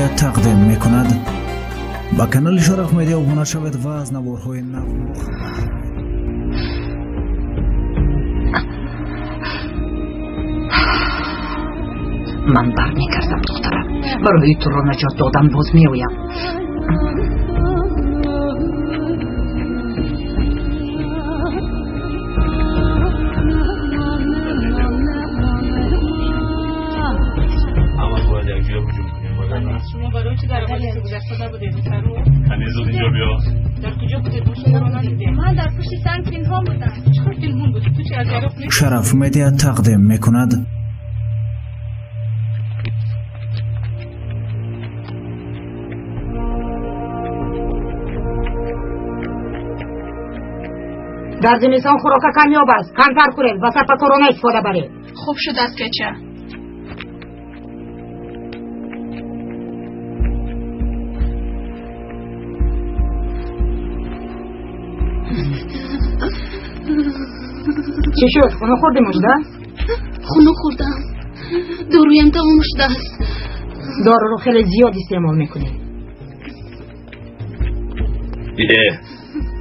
Медиа тақдим мекунад. Ба канали Шараф Медиа обуна шавед ва аз наворҳои нав бохабар шавед. Ман бармегардам, духтарам. Барои туро наҷот додан боз меоям. Шумо барои чӣ дар аввали гузашта набудед? Ҳанӯз инҷо биё. Дар куҷо будед? Мо шуморо надидем. Ман дар пушти санг пинҳон будам. Чӣ хел пинҳон будӣ? Ту чи аз яроқ не? Шараф Медиа тақдим мекунад. Дар зимистон хӯрока камёб аст, камтар хӯред ва сарфакорона истифода баред. Хуб шудааст, кача. Чӣ шуд, хунук хӯрдӣ, Мужда? Хунук хӯрдам, доруям тамом шудааст. Доруро хеле зиёд истеъмол мекунӣ. Диде,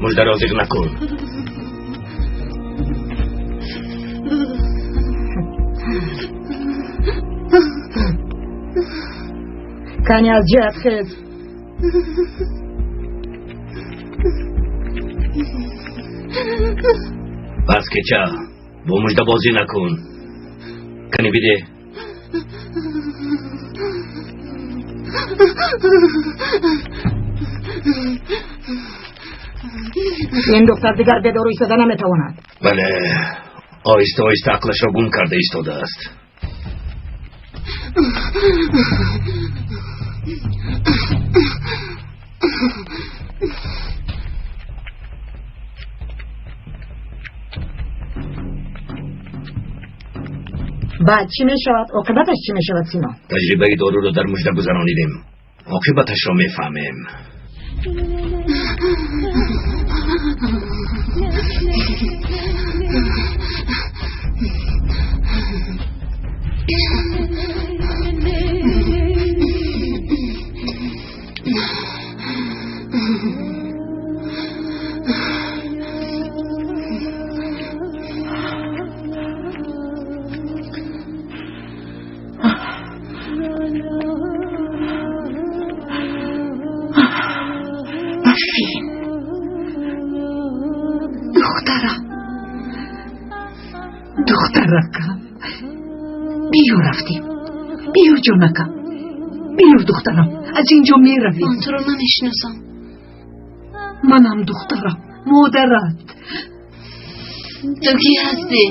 Муждаро зиқ накун. Кани, аз ҷиҳат хез. Бас, кеча, бо Мужда бозӣ накун. Кани, биде. Ин духтар дигар бедору истода наметавонад. Бале, оҳиста оҳиста ақлашро гум карда истодааст. Баъд чӣ мешавад? Оқибаташ чӣ мешавад, Сино? Таҷрибаи доруро дар Мужда гузаронидем, оқибаташро мефаҳмем. Барфин, духтарам, духтаракам, биё, рафтем. Биё, ҷонакам, биё, духтарам, аз ин ҷо меравем. Ман туро намешиносам. Манам, духтарам, модарат. Ту кӣ ҳастӣ?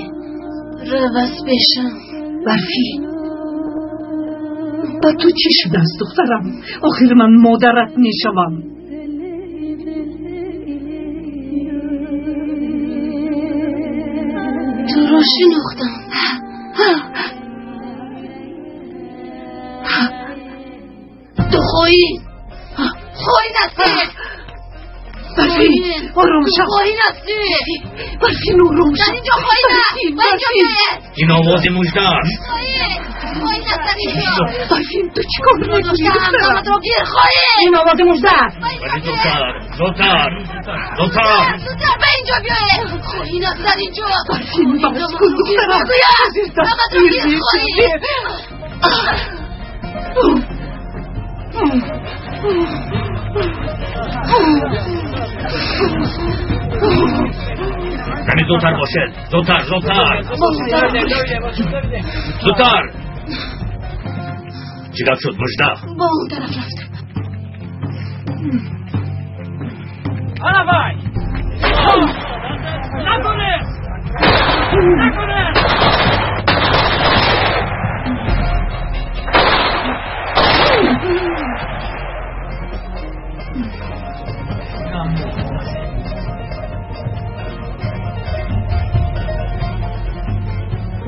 Рав аз пешам. Барфин, ба ту чӣ шудааст, духтарам? Охир ман модарат мешавам. Туро шинохтам. Ту хоин, хоин ҳастӣ. Барфин, ором шав. Хоин ҳастӣ. Барфин, ором Дар шав. инҷо хоин аст. Ба инҷо биёед. Ин овози Мужда аст. Хоин, хоин аст дар инҷо. Барфин, ту чӣ кор мекунӣ, Доштам духтарам? даматро гир, хоин. Ин овози Мужда аст. Ба инҷо Вале биёед. зудтар, зудтар, зудтар. Зудтар ба инҷо биёед, хоин аст дар инҷо. Барфин, бас кун, духтарам. Гӯям, даматро Дастгир гир, хоин. мешавӣ. Кани, зудтар бошед, зудтар, зудтар, зудтар. Чӣ гап шуд, Мужда? Ба он тараф рафт. Ана вай! Накунед! Накунед!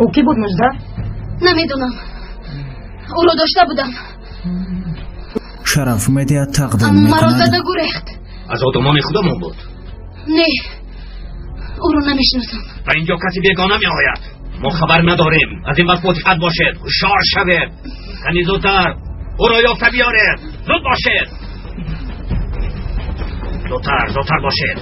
Ӯ кӣ буд, Мужда? Намедонам, ӯро дошта будам. Шараф Медиа тақдим Аммо маро мекунад. зада гурехт. Аз одамони худамон буд? Не, ӯро намешиносам. Ба инҷо каси бегона меояд, мо хабар надорем. Аз ин вақт бодиққат бошед, ҳушёр шавед. Кани, зудтар ӯро ёфта биёред. Зуд бошед. Зудтар, зудтар бошед.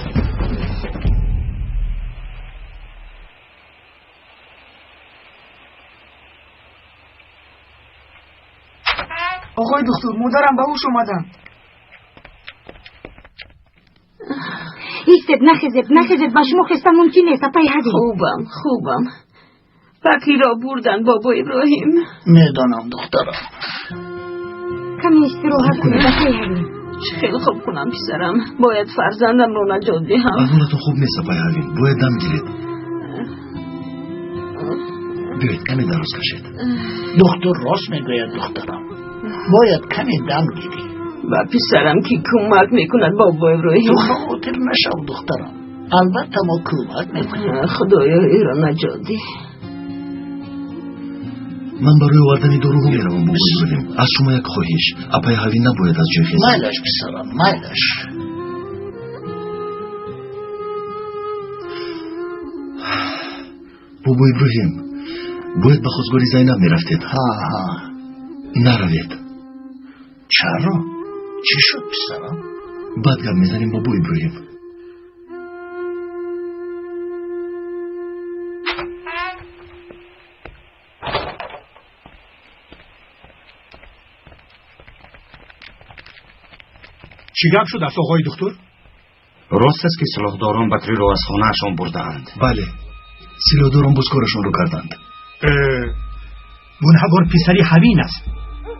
Оғои духтур, модарам ба ҳуш омаданд. Истед, нахезед, нахезед, ба шумо хеста мумкин нест, апаи Ҳавин. Хубам, хубам. Бакриро бурданд, бобо Иброҳим. Медонам, духтарам. Каме истироҳат кунед, апаи Ҳавин. Чӣ хел хоб кунам, писарам? Бояд фарзандамро наҷот диҳам. Аҳволатон хуб нест, апаи Ҳавин. Бояд дам гиред. Биёед, каме дароз кашед. Духтур рост мегӯяд, духтарам. Бояд каме дам гирӣ. Ба писарам ки кӯмак мекунад, бобо Иброҳим? Ту хавотир нашав, духтарам. Албатта мо кӯмак мекунем. Худоё, иро наҷот диҳ. Ман барои овардани доруҳо меравам, бобо Иброҳим. Аз шумо як хоҳиш. Апаи Ҳавин набояд аз ҷой хезад. Майлаш, писарам, майлаш. Бобо Иброҳим, бояд ба хостгори Зайнаб мерафтед. Ҳа, ҳа. Наравед. Чаро? Чӣ шуд, писарам? Бад гап мезанем, бобо Иброҳим. Чӣ гап шудааст, оғои духтур? Рост аст, ки силоҳдорон Бакриро аз хонаашон бурдаанд? Бале, силоҳдорон боз корашонро карданд. Гунаҳгор писари Ҳавин аст.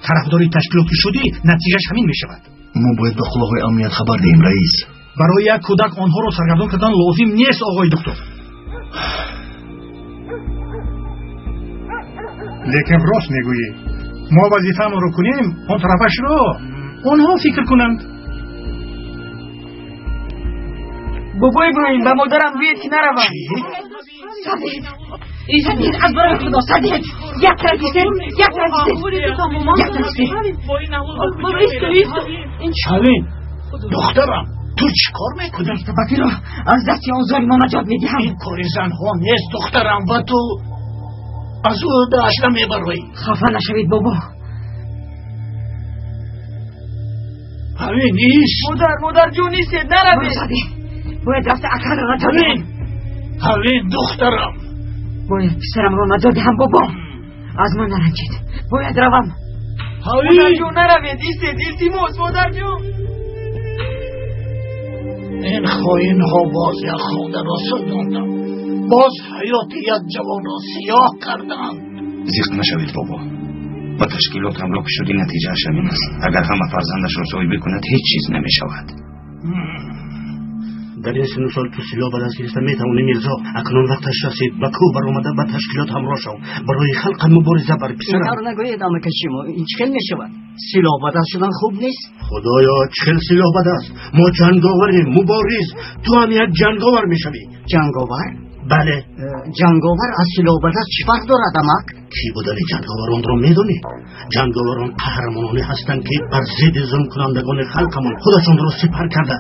Тарафдори ташкилот ки шудӣ, натиҷааш ҳамин мешавад. Мо бояд ба қувваҳои амният хабар диҳем, раис. Барои як кӯдак онҳоро саргардон кардан лозим нест, оғои духтур. Лекин рост мегӯӣ. Мо вазифаамонро кунем, он тарафашро онҳо фикр кунанд. Бобо Иброҳим, ба модарам гӯед, ки наравам. Садид, садид, аз барои худо, садид! Як тараф истед, як тараф истед, як тараф истед. Ҳавин, духтарам, ту чӣ кор мекунӣ? Бакриро аз дасти он золимо наҷот медиҳам. Ин кори занҳо нест, духтарам, ва ту аз ӯ дааш намебароӣ. Хафа нашавед, бобо. Ҳавин, ист. Модар, модарҷон, истед, наравед. Бояд рафта акаро наҷот диҳам. Ҳавин, духтарам. Бояд писарамро наҷот диҳам, бобо. Аз ман наранҷед. Бояд равам. Ҳавин! Модарҷон, наравед, истед, илтимос, модарҷон. Ин хоинҳо боз як хонаро сӯзонданд. Боз ҳаёти як ҷавонро сиёҳ карданд. Зиқ нашавед, бобо. Ба ташкилот ҳамроҳ шудӣ, натиҷааш ҳамин аст. Агар ҳама фарзандашро соҳибӣ кунад, ҳеҷ чиз намешавад. Дар ин сину сол ту силоҳ ба даст гирифта метавонӣ, Мирзо. Акнун вақташ расид. Ба кӯҳ баромада ба ташкилот ҳамроҳ шав. Барои халқа мубориза бар, писарам. Интавр нагӯед, амака шумо. Ин чӣ хел мешавад? Силоҳ ба даст шудан хуб нест? Худоё, чӣ хел силоҳ ба даст? Мо ҷанговарем, мубориз. Ту ҳам як ҷанговар мешавӣ. Ҷанговар? Бале. Ҷанговар аз силоҳ ба даст чӣ фарқ дорад, амак? Кӣ будани ҷанговаронро медонӣ? Ҷанговарон қаҳрамононе ҳастанд, ки бар зидди зулмкунандагони халқамон худашонро сипар карда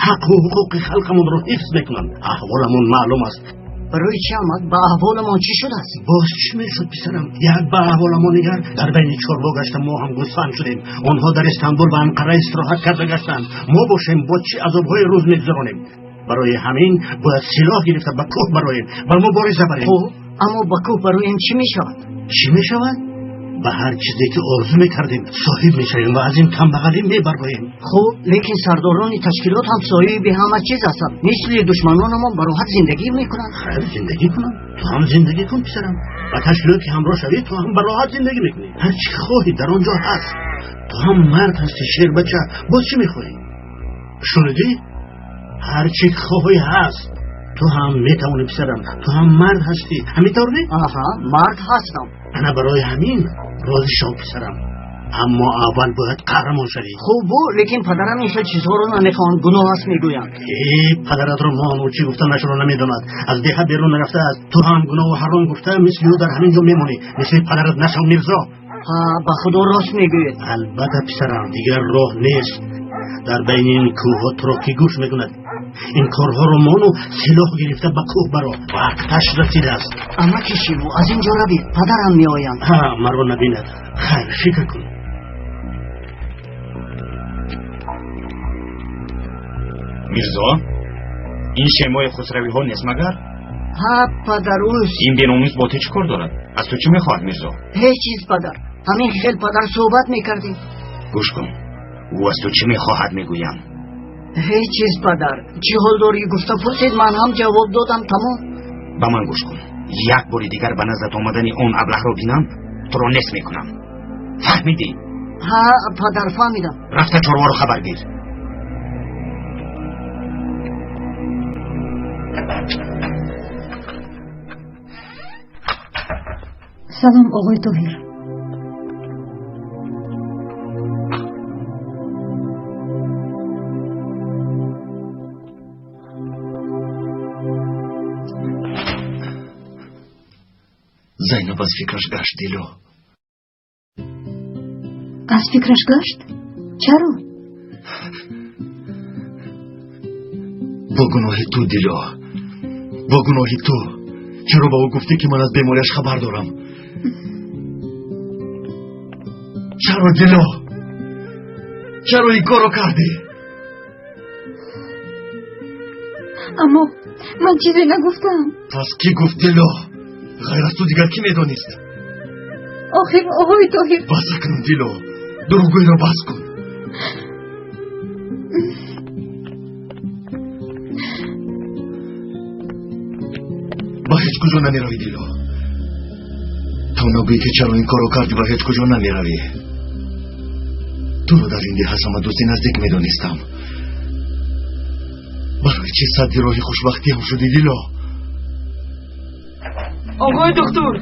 ҳаққу ҳуқуқи халқамонро ҳифз мекунанд. Аҳволамон маълум аст. Барои чӣ, амак? Ба аҳволамон чӣ шудааст? Боз чӣ мешуд, писарам? Як ба аҳволамон нигар. Дар байни чорво гашта мо ҳам гӯсфанд шудем. Онҳо дар Истанбул ва Анқара истироҳат карда гаштанд. Мо бошем бо чӣ азобҳои рӯз мегузаронем. Барои ҳамин бояд силоҳ гирифта ба кӯҳ бароем ва мубориза барем. Хуб, аммо ба кӯҳ бароем чӣ мешавад? Чӣ мешавад? Ба ҳар чизе ки орзу мекардем соҳиб мешавем ва аз ин камбағалӣ мебароем. Хуб, лекин сардорони ташкилот ҳам соҳиби ҳама чиз ҳастанд. Мисли душманонамон ба роҳат зиндагӣ мекунанд. Хайр, зиндагӣ кунанд. Ту ҳам зиндагӣ кун, писарам. Ба ташкилот ки ҳамроҳ шавӣ, ту ҳам ба роҳат зиндагӣ мекунӣ. Ҳар чӣ хоҳӣ дар он ҷо ҳаст. Ту ҳам мард ҳастӣ, шербача. Боз чӣ мехоҳӣ? Шунидӣ? Ҳар чӣ хоҳӣ ҳаст. Ту ҳам метавонӣ, писарам. Ту ҳам мард ҳастӣ. Ҳамин тавр не? Аҳа, мард ҳастам. Ана барои ҳамин розӣ шав, писарам. Аммо аввал бояд қаҳрамон шавӣ. Хуб бу, лекин падарам ин хел чизҳоро намехоҳанд, гуноҳ аст мегӯянд. Э, падаратро мону чӣ гуфтанашро намедонад. Аз деҳа берун нарафтааст. Ту ҳам гуноҳу ҳаром гуфта мисли ӯ дар ҳамин ҷо мемонӣ. Мисли падарат нашав, Мирзо. Ҳа, ба худо рост мегӯед. Албатта, писарам, дигар роҳ нест. Дар байни ин кӯҳҳо туро кӣ гӯш мекунад? Ин корҳоро мону силоҳ гирифта ба кӯҳ баро. Вақташ расидааст. Амаки шиму, аз ин ҷо равед, падарам меоянд. Ҳа, маро набинад. Хайр, фикр кун. Мирзо, ин шемои хусравиҳо нест магар? Ҳа, падар, ӯст. Ин беномус бо ту чӣ кор дорад? Аз ту чӣ мехоҳад, Мирзо? Ҳеҷ чиз, падар. Ҳамин хел, падар, суҳбат мекардем. Гӯш кун, ӯ аз ту чӣ мехоҳад, мегӯям. Ҳеҷ чиз, падар. Чӣ ҳол дорӣ гуфта пурсид, ман ҳам ҷавоб додам, тамом. Ба ман гӯш кун, як бори дигар ба наздат омадани он аблаҳро бинам, туро нест мекунам. Фаҳмидӣ? Ҳа, падар, фаҳмидам. Рафта чорворо хабар гир. Салом, оғои Тоҳир. Зайнаб аз фикраш гашт, Дило. Аз фикраш гашт? Чаро? Бо гуноҳи ту, Дило, бо гуноҳи ту. Чаро ба ӯ гуфтӣ, ки ман аз бемориаш хабар дорам? Чаро, Дило, чаро ин корро кардӣ? Аммо ман чизе нагуфтам. Пас кӣ гуфт, Дило? Ғайр аз ту дигар кӣ медонист? Охир, оғои Тоҳир. Бас акнун, Дило, дурӯғгӯиро бас кун. Ба ҳеҷ куҷо намеравӣ, Дило. То нагӯӣ, ки чаро ин корро кардӣ, ба ҳеҷ куҷо намеравӣ. Туро дар ин деҳ аз ҳама дӯсти наздик медонистам. Барои чӣ садди роҳи хушбахтиам шудӣ, Дило? Оғои духтур.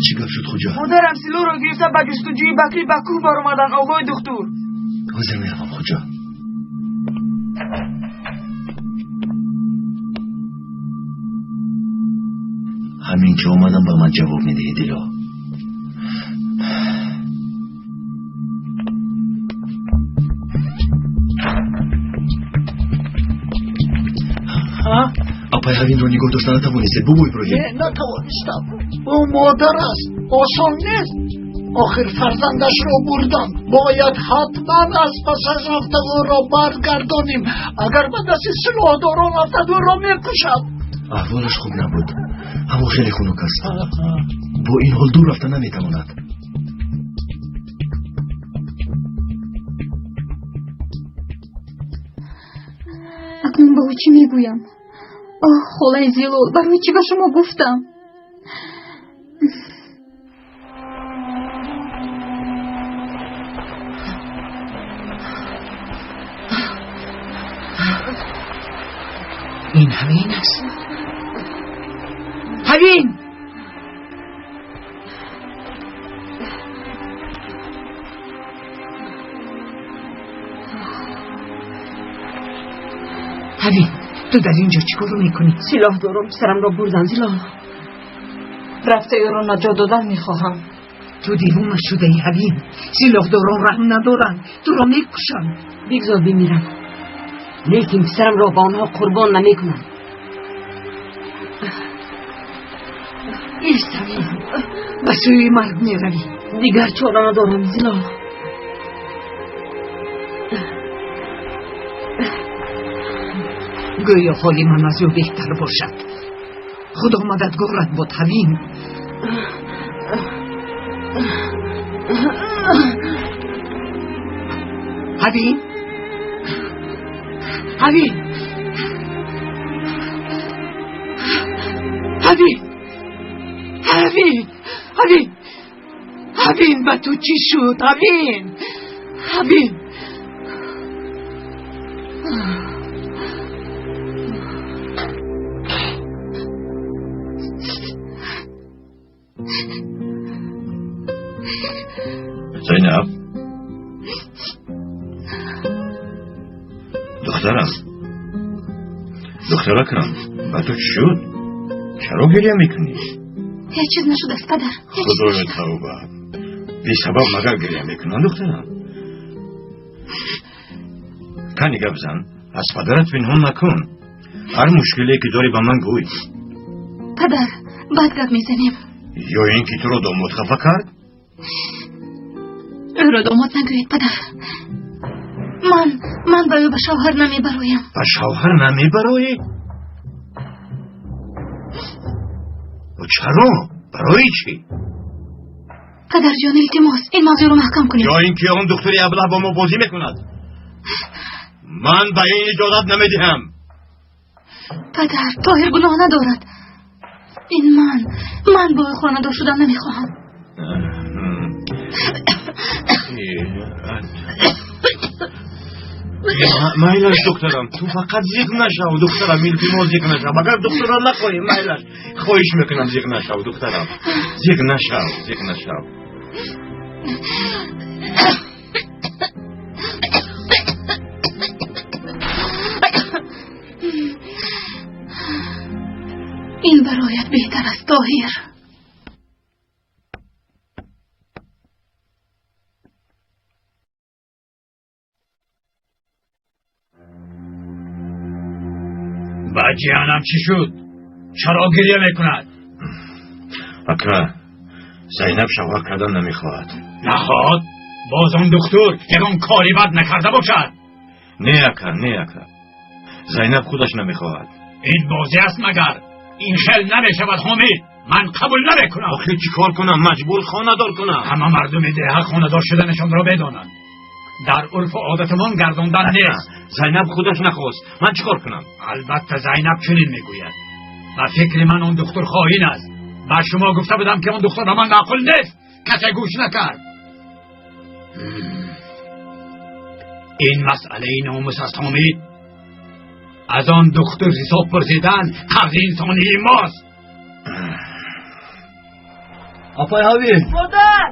Чӣ гап шуд, Хуҷа? Модарам силоҳро гирифта ба ҷустуҷӯи Бакрӣ ба кӯҳ баромаданд, оғои духтур. Ҳозир меравам, Хуҷа. Ҳамин ки омадам, ба ман ҷавоб медиҳӣ, Дило. Апай Ҳавинро нигоҳ дошта натавонистед, бобо Иброҳим? Не, натавонистам. Ӯ модар аст, осон нест. Охир фарзандашро бурданд, бояд ҳатман аз пасаш рафта ӯро баргардонем. Агар ба дасти силоҳдорон афтад, ӯро мекушад. Аҳволаш хуб набуд, ҳаво хеле хунук аст. Бо ин ҳол дур рафта наметавонад. Акнун ба ӯ чӣ мегӯям? Оҳ, холаи Зилол, барои чӣ ба шумо гуфтам? Ин ҳамин аст. Ҳавин! Ҳавин, ту дар ин ҷо чӣ кор мекунӣ? Силоҳ дорам, писарамро бурдан, Зилол. Рафта ӯро наҷот додан мехоҳам. Ту девона шудаӣ, Ҳавин. Силоҳдорон раҳм надоранд, туро мекушанд. Бигзор бимирам, лекин писарамро ба онҳо қурбон намекунам. Ист, Ҳавин, ба сӯи марг меравӣ. Дигар чора надорам, Зилол. Гӯё ҳоли ман аз ӯ беҳтар бошад. Худо мададгорат бод, Ҳавин. Ҳавин, Ҳавин, Ҳавин, Ҳавин, Ҳавин, Ҳавин, ба ту чӣ шуд, Ҳавин? Ҳавин. Зайнаб, духтарам, духтаракам, ба ту чӣ шуд? Чаро гиря мекунӣ? Ҳеҷ чиз нашудааст, падар. Худоё, тавба! Бесабаб магар гиря мекунанд, духтарам? Кани гап зан, аз падарат пинҳон накун. Ҳар мушкиле ки дорӣ, ба ман гӯй. Падар, бад гап мезанем. Ё ин ки туро домод хафа кард? Ӯро домод нагӯед, падар. Ман ба ӯ ба шавҳар намебароям. Ба шавҳар намебароӣ? Чаро? Барои чӣ? Падарҷон, илтимос, ин мавзӯъро маҳкам кунед. Ё ин ки он духтари аблаҳ бо мо бозӣ мекунад. Ман ба ин иҷозат намедиҳам. Падар, Тоҳир гуноҳ надорад. Ин ман бо ӯ хонадор шудан намехоҳам. Майлаш, духтарам, ту фақат зиқ нашав, духтарам, илтимос, зиқ нашав. Агар духтарам нахоҳӣ, майлаш, хоҳиш мекунам, зиқ нашав, духтарам, зиқ нашав, зиқ нашав. Ин бароят беҳтар аст, Тоҳир. Ба ҷиҳанам чӣ шуд? Чаро гирья мекунад? Ака, Зайнаб шавҳар кардан намехоҳад. Нахоҳад? Боз он духтур ягон кори бад накарда бошад? Не, ака, не, ака. Зайнаб худаш намехоҳад. Ин бозӣ аст магар? Ин хел намешавад, Ҳомид. Ман қабул намекунам. Охир чӣ кор кунам? Маҷбур хонадор кунам. Ҳама мардуми деҳа хонадор шуданашонро медонанд. Дар урфу одатамон гардондан нест. Зайнаб худаш нахост. Ман чӣ кор кунам? Албатта Зайнаб чунин мегӯяд. Ба фикри ман он духтур хоин аст. Ба шумо гуфта будам ки он духтур ба ман маъқул нест. Касе гӯш накард. Ин масъалаи номус аст, Ҳомид. Аз он духтур ҳисоб пурсидан қарзи инсонии мост. Апай Ҳавил! Модар!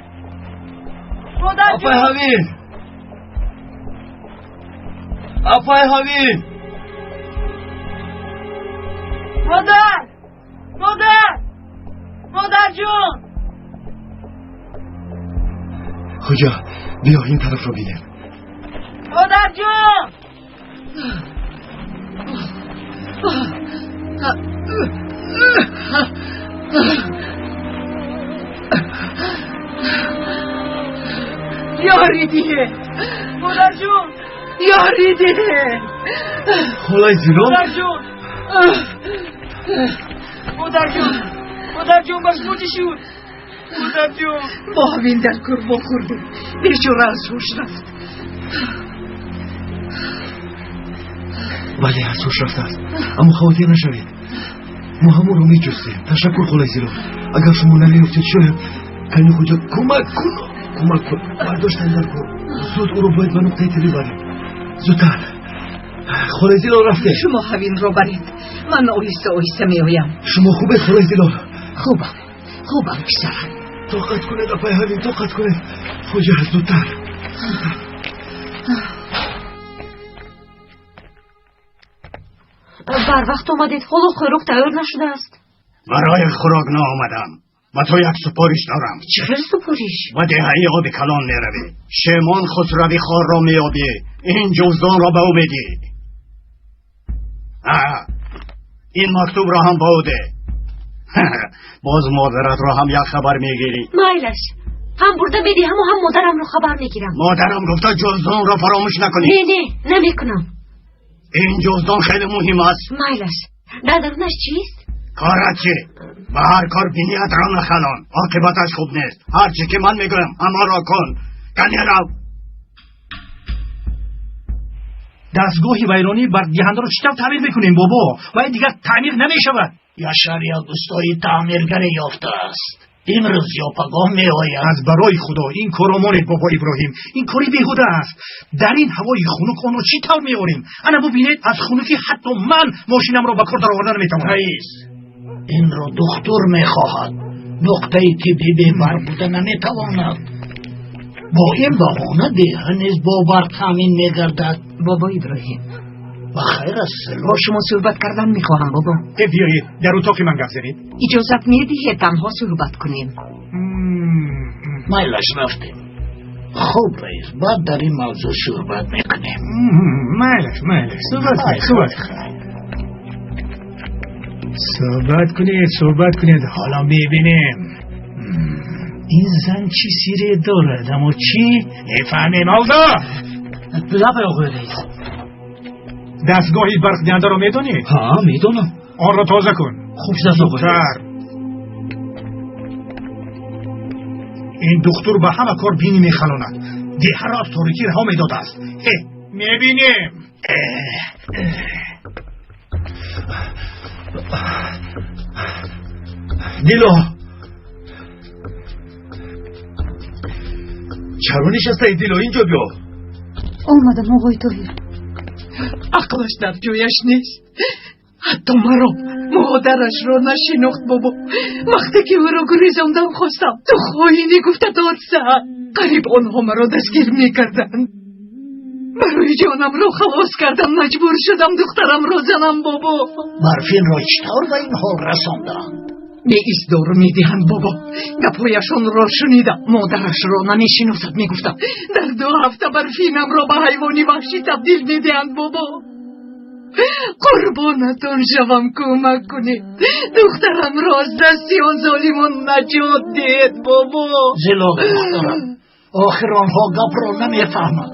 Модар! Апай Ҳавил! Апай Ҳавил! Модар! Модар! Модарҷон! Хоҷа, биё ин тарафро бинем. Модарҷон! Ёри диҳед! Модарҷон! Ёри диҳед! Холаи Зилол? Модарҷон! Модарҷон! Модарҷон, ба шумо чӣ шуд? Модарҷон! Бо ҳамин дар кур вохӯрдем. Бечора аз ҳуш рафт. Бале, аз ҳуш рафтааст. Аммо хавотир нашавед. Мо ҳамонро меҷустем. Ташаккур, холаи Зилол. Агар шумо намеёфтед, шояд кани хоҷа кӯмак кун, кӯмак кун. Бардоштан дар кор. Зуд ӯро бояд ба нуқтаи тиббӣ барем. Зудтар. Холаи Зилол рафтем. Шумо ҳавинро баред. Ман оҳиста оҳиста меоям. Шумо хубед, холаи Зилол? Хубам, хубам, писарам. Тоқат кунед, апай Ҳавин, тоқат кунед. Хоҷа, зудтар. Барвақт омадед, ҳоло хӯрок тайёр нашудааст. Барои хӯрок наомадам. Ба ту як супориш дорам. Чӣ хел супориш? Ба деҳаи оби калон меравӣ. Шемон Хусрави хорро меёбӣ. Ин ҷуздонро ба ӯ медиҳӣ. Ин мактубро ҳам ба ӯ деҳ. Боз модаратро ҳам як хабар мегирӣ. Майлаш, ҳам бурда медиҳаму ҳам модарамро хабар мегирам. Модарам гуфта ҷуздонро фаромӯш накунӣ. Не, не, намекунам. Ин ҷуздон хеле муҳим аст. Майлаш, дар дарунаш чист? Корат чӣ? Ба ҳар кор биниятро нахалон. Оқибаташ хуб нест. Ҳар чӣ ки ман мегӯям ҳамаро кун. Кане рав. Дастгоҳи вайронии барқдиҳандаро чӣ тавр таъмир мекунем, бобо? Вай дигар таъмир намешавад. Яшар як устои таъмиргаре ёфтааст. Имрӯз ё пагоҳ меояд. Аз барои Худо ин корро монед, бобо Иброҳим. Ин кори беҳуда аст. Дар ин ҳавои хунук онро чӣ тавр меорем? Ана бубинед, аз хунукӣ ҳатто ман мошинамро ба кор дароварда наметавонам. Раис, инро духтур мехоҳад. Нуқтаи тиббӣ бебарқ буда наметавонад. Бо ин баҳона деҳа низ бо барқ таъмин мегардад. Бобо Иброҳим, ба хайр аст. Бо шумо суҳбат кардан мехоҳам, бобо. Биёед дар утоқи ман гап занед. Иҷозат медиҳед танҳо суҳбат кунем? Майлаш, рафтем. Хуб, раис, баъд дар ин мавзӯъ суҳбат мекунем. Майлаш, майлаш, суҳбат кунед, суҳбат суҳбат кунед, суҳбат кунед. Ҳоло мебинем. Ин зан чӣ сире дорад, аммо чӣ? Мефаҳмем, алда! Лабай, оғои раис. Дастгоҳи барқдиҳандаро медонӣ? Ҳа, медонам. Онро тоза кун. Хуб шудааст, оғои раис. Ин духтур ба ҳама кор бинӣ мехалонад. Деҳаро аз торикӣ раҳо медодааст. Э, мебинем. Дило, чаро нишастаи, Дило? Инҷо биё. Омадам, оғои Тоҳир. Ақлаш дар ҷояш нест. Ҳатто маро, модарашро нашинохт, бобо. Вақте ки ӯро гурезондан хостам, ту хоинӣ гуфта дод зад. Қариб онҳо маро дастгир мекарданд. Барои ҷонамро халос кардам, маҷбур шудам духтарамро занам, бобо. Барфинро чӣ тавр ба ин ҳол расонданд? Беиз дору медиҳанд, бобо. Гапҳояшонро шунидам. Модарашро намешиносад, мегуфтам. Дар 2 ҳафта Барфинамро ба ҳайвони ваҳшӣ табдил медиҳанд, бобо. Қурбонатон шавам, кӯмак кунед. Духтарамро аз дасти он золимон наҷот диҳед, бобо. Зилол, духтарам, охир онҳо гапро намефаҳманд.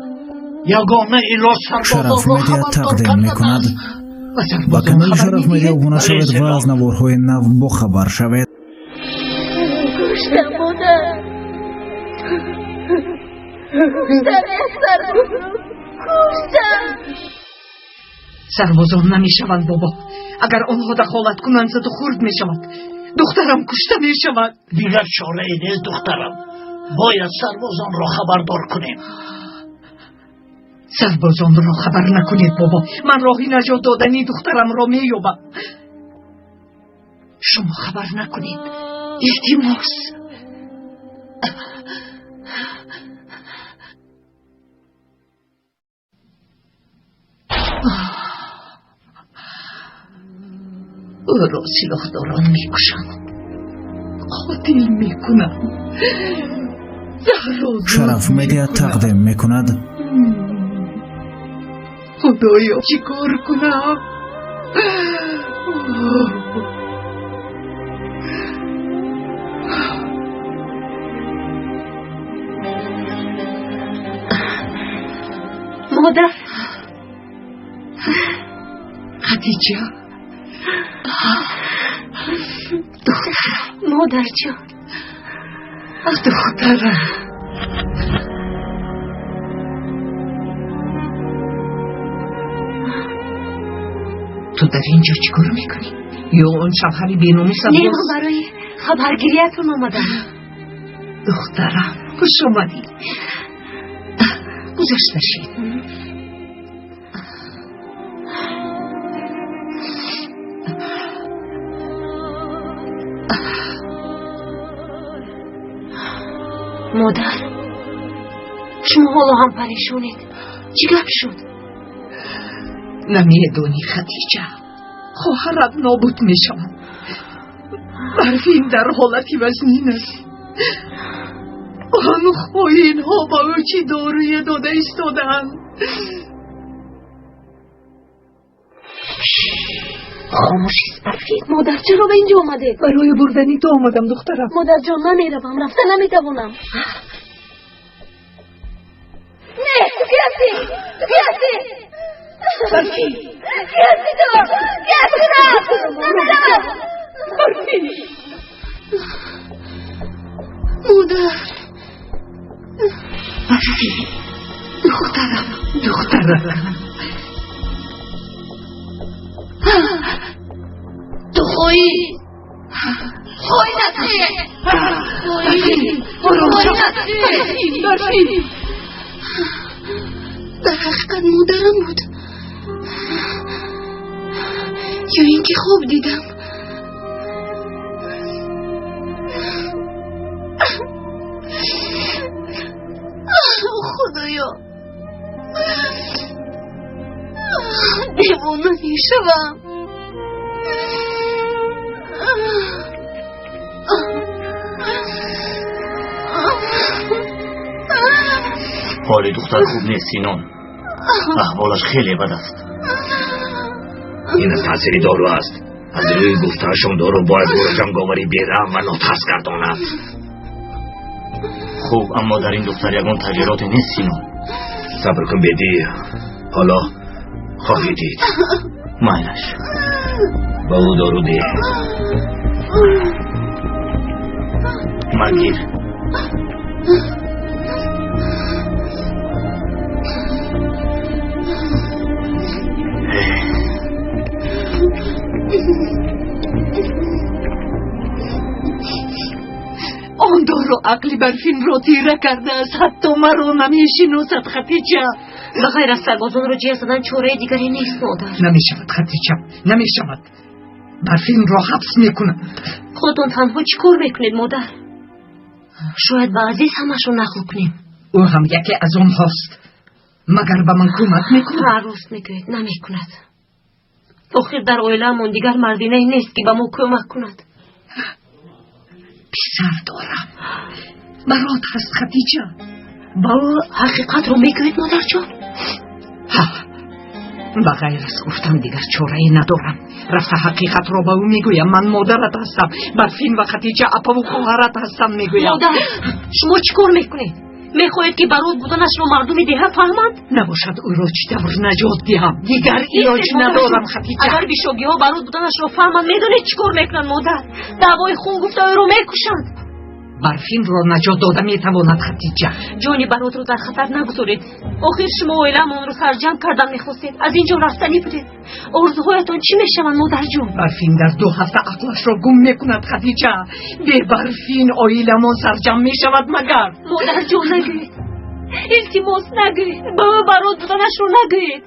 Ягона илоҷ Шараф сарбозонро Медиа хабардор тақдим кардан мекунад. аст. Ба канали Шараф Медиа обуна шавед ва аз наворҳои нав бохабар шавед. Куштам, модар. Куштам, сарбозон. Куштам. Сарбозон намешаванд, бобо. Агар онҳо дахолат кунанд, заду хурд мешавад. Духтарам кушта мешавад. Дигар чорае нест, духтарам. Бояд сарбозонро хабардор кунем. Сарбозонро хабар накунед, бобо. Ман роҳи наҷот додани духтарамро меёбам. Шумо хабар накунед. Илтимос. Ӯро силоҳдорон мекушанд. Қотил мекунанд. Шараф Медиа тақдим мекунад. Худоё, чӣ кор кунам? Модар. Хадиҷа. Духтарам. Модарҷон. Духтарам. Ту дар ин ҷо чӣ кор мекунӣ? Ё он шавҳари беномусам Не, боз? ман барои хабаргириятон омадам. Духтарам, хуш омадӣ. Гузашта шид. Модар, шумо ҳоло ҳам парешонед. Чӣ гап шуд? Намедонӣ, Хадиҷа, хоҳарат нобуд мешавад. Барфин дар ҳолати вазнин аст. Он хоинҳо ба ӯ чӣ доруе дода истодаанд? Хомӯш аст, Барфин. Модар, чаро ба инҷо омадед? Барои бурдани ту омадам, духтарам. Модарҷон, намеравам, рафта наметавонам. Не, ту ки ҳастӣ? Ту ки ҳастӣ? Барфин. Ки ҳастӣ ту? Ки ҳастӣ? Намеравам. Барфин. Модар. Барфин. Духтарам, духтарам. Ту хоин. Хоин ҳастӣ. Хоин. Хоин ҳастӣ. Барфин. Дар ҳақиқат модарам буд. Ё ин ки хоб дидам. Худоё, девона мешавам. ҳоли духтар хуб нест, Синон. Аҳволаш хеле бад аст. Ин аз таъсири дору аст. Аз рӯи гуфтаашон дору бояд ӯро ҷанговари бераҳм ва нотарс гардонад. Хуб, аммо дар ин духтар ягон тағйироте нест, Сино. Сабр кун, Беди, ҳоло хоҳӣ дид. Майлаш. Ба ӯ дору деҳ. Магир. Он дору ақли Барфинро тира кардааст, ҳатто маро намешиносад, Хатиҷа. Ба ғайр аз сарбозонро ҷеғ задан чораи дигаре нест, модар. Намешавад, Хатиҷа, намешавад. Барфинро ҳабс мекунад. Худатон танҳо чӣ кор мекунед, модар? Шояд ба Азиз ҳамашро нақл кунем. Ӯ ҳам яке аз онҳост. Магар ба ман кӯмак мекунад? Ҳа, рост мегӯед, намекунад. Охир дар оилаамон дигар мардинае нест, ки ба мо кӯмак кунад. Писар дорам. Барот ҳаст, Хатиҷа. Ба ӯ ҳақиқатро мегӯед, модарҷон? Ҳа, ба ғайр аз гуфтан дигар чорае надорам. Рафта ҳақиқатро ба ӯ мегӯям. Ман модарат ҳастам. Барфин ва Хатиҷа апаву хоҳарат ҳастам, мегӯям. Модар, шумо чӣ кор мекунед? Мехоҳед, ки барот буданашро мардуми деҳа фаҳманд? Набошад, ӯро чӣ тавр наҷот диҳам? Дигар илоҷ надорам, Хатиҷа. Агар бишогиҳо барот буданашро фаҳманд, медонед чӣ кор мекунанд, модар? Даъвои хун гуфта ӯро мекушанд. Барфинро наҷот дода метавонад, Хатиҷа. Ҷони баротро дар хатар нагузоред. Охир шумо оилаамонро сарҷамъ кардан мехостед. Аз ин ҷо рафтанӣ будед. Орзуҳоятон чӣ мешаванд, модарҷон? Барфин дар 2 ҳафта ақлашро гум мекунад, Хатиҷа. Бе Барфин оиламон сарҷамъ мешавад магар? Модарҷон, нагӯед. Илтимос, нагӯед. Ба ӯ барот буданашро нагӯед.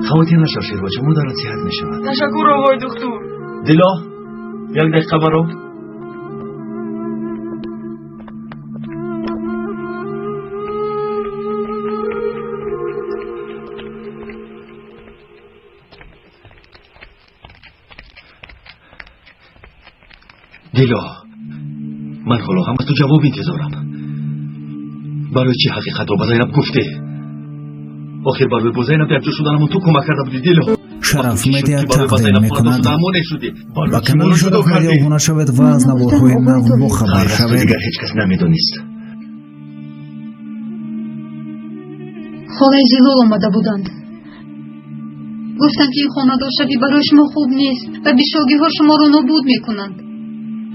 Хавотир нашав, шербача, модарат сиҳат мешавад. Ташаккур, оғои духтур. Дило, як дақиқа баро. Дило, ман ҳоло ҳам аз ту ҷавоб интизорам. Барои чӣ ҳақиқатро ба Зайнаб гуфтӣ? Охир барои бо Зайнаб якҷо шуданамон ту кӯмак карда будӣ, Дило. Шараф Медиа тақдим мекунад. Ба канали Шараф Медиа обуна шавед ва аз наворҳои нав бохабар шавед. Дигар ҳеҷ кас намедонист. Холаи Зилол омада буданд. Гуфтанд, ки ин хонадоршавӣ барои шумо хуб нест ва бишогиҳо шуморо нобуд мекунанд.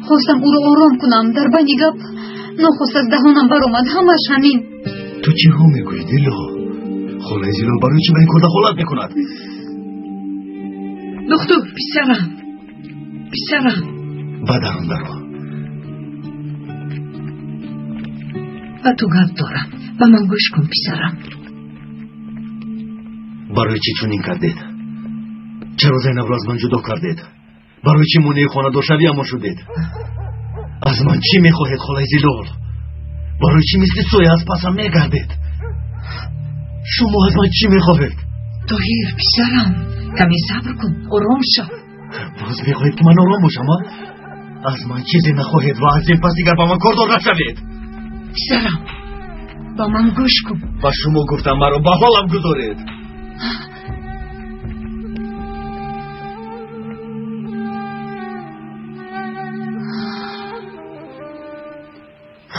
Хостам ӯро ором кунам. Дар байни гап нохост аз даҳонам баромад. Ҳамаш ҳамин. Ту чиҳо мегӯӣ, Дило? Холаи Зилол барои чӣ ба ин кор дахолат мекунад? Духтур, писарам, писарам. Ба дарун даро. Ба ту гап дорам. Ба ман гӯш кун, писарам. Барои чӣ чунин кардед? Чаро Зайнабро аз ман ҷудо кардед? Барои чӣ монеи хонадоршавиамон шудед? Аз ман чӣ мехоҳед, холаи Зилол? Барои чӣ мисли соя аз пасам мегардед? Шумо аз ман чӣ мехоҳед? Тоҳир, писарам, каме сабр кун, ором шав. Боз мехоҳед, ки ман ором бошам, а? Аз ман чизе нахоҳед ва аз ин пас дигар ба ман кордор нашавед. Писарам, ба ман гӯш кун. Ба шумо гуфтам, маро ба ҳолам гузоред.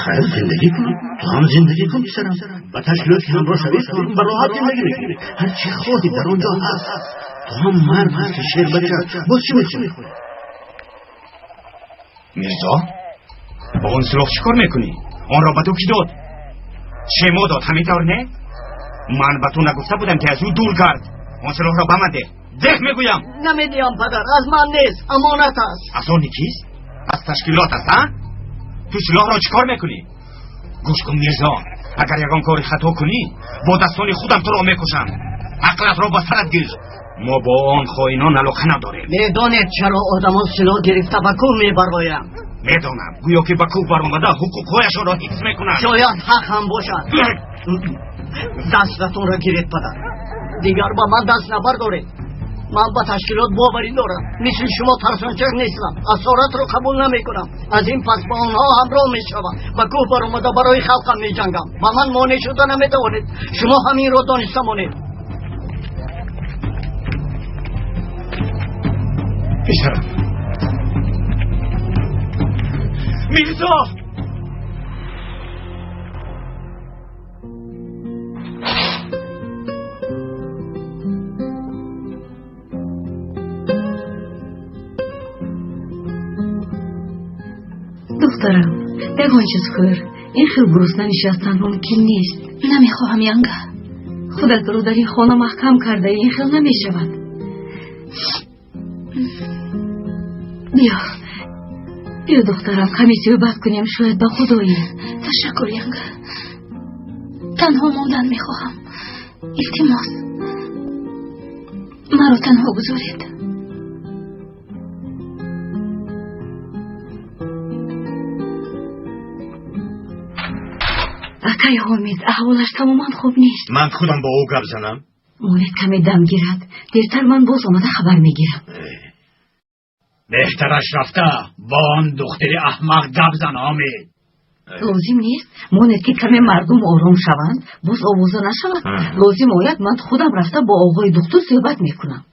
Хайр, зиндагӣ кун. Ту ҳам зиндагӣ кун, писарам. Ба ташкилот ки ҳамроҳ шавӣ, ту ҳам ба роҳат зиндагӣ мекунӣ. Ҳар чӣ хоҳӣ дар он ҷо ҳаст. Ту ҳам мард ҳастӣ, шербача. Боз чӣ мехоҳӣ? Мирзо, бо он силоҳ чӣ кор мекунӣ? Онро ба ту кӣ дод? Шемо дод, ҳамин тавр не? Ман ба ту нагуфта будам, ки аз ӯ дур гард. Он силоҳро ба ман деҳ. Деҳ мегӯям. Намедиҳам, падар, аз ман нест, амонат аст. Аз они кист? Аз ташкилот аст, ҳа? Ту силоҳро чӣ кор мекунӣ? Гӯш кун, Мирзо, агар ягон кори хато кунӣ, бо дастони худам туро мекушам. Ақлатро ба сарат гир. Мо бо он хоинон алоқа надорем. Медонед чаро одамон силоҳ гирифта ба кӯҳ мебароянд? Медонам, гӯё ки ба кӯҳ баромада ҳуқуқҳояшонро ҳифз мекунанд. Шояд ҳақ ҳам бошад. Дастатонро гиред, падар. Дигар ба ман даст набардоред. Ман ба ташкилот боварӣ дорам. Мисли шумо тарсончак нестам. Асоратро қабул намекунам. Аз ин пас ба онҳо ҳамроҳ мешавам. Ба кӯҳ баромада барои халқам меҷангам. Ба ман монеъ шуда наметавонед. Шумо ҳаминро дониста монед. Писарам. Мирзо! Духтарам, ягон чиз хӯр. Ин хел гурусна нишастан мумкин нест. Намехоҳам, Янга. Худатро дар ин хона маҳкам кардаӣ, ин хел намешавад. Биё, биё духтарам, каме суҳбат кунем, шояд ба худ оӣ. Ташаккур, Янга. Танҳо мондан мехоҳам. Илтимос, маро танҳо гузоред. Акай Ҳомид, аҳволаш тамоман хуб нест. Ман худам бо ӯ гап занам. Монед каме дам гирад. Дертар ман боз омада хабар мегирам. Беҳтараш рафта бо он духтари аҳмақ гап зан, Ҳомид. Лозим нест. Монед ки каме мардум ором шаванд, боз овоза нашавад. Лозим ояд ман худам рафта бо оғои духтур суҳбат мекунам.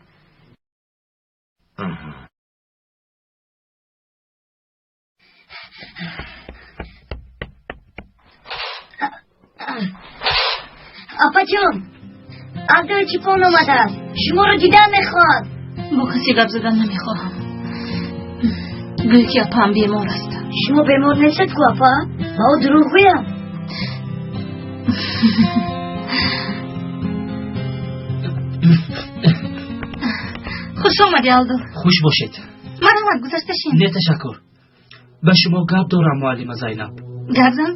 Апаҷон, Алдои Чупон омадааст. Шуморо дидан мехоҳад. Бо касе гап задан намехоҳам. Гӯё ки апаам бемор аст. Шумо бемор нестед ку, апа? Ба ӯ дурӯғ гӯям. Хуш омадӣ, Алдо. Хуш бошед. Марҳамат, гузашта шин. Не, ташаккур. Ба шумо гап дорам, муаллима Зайнаб. Гап зан?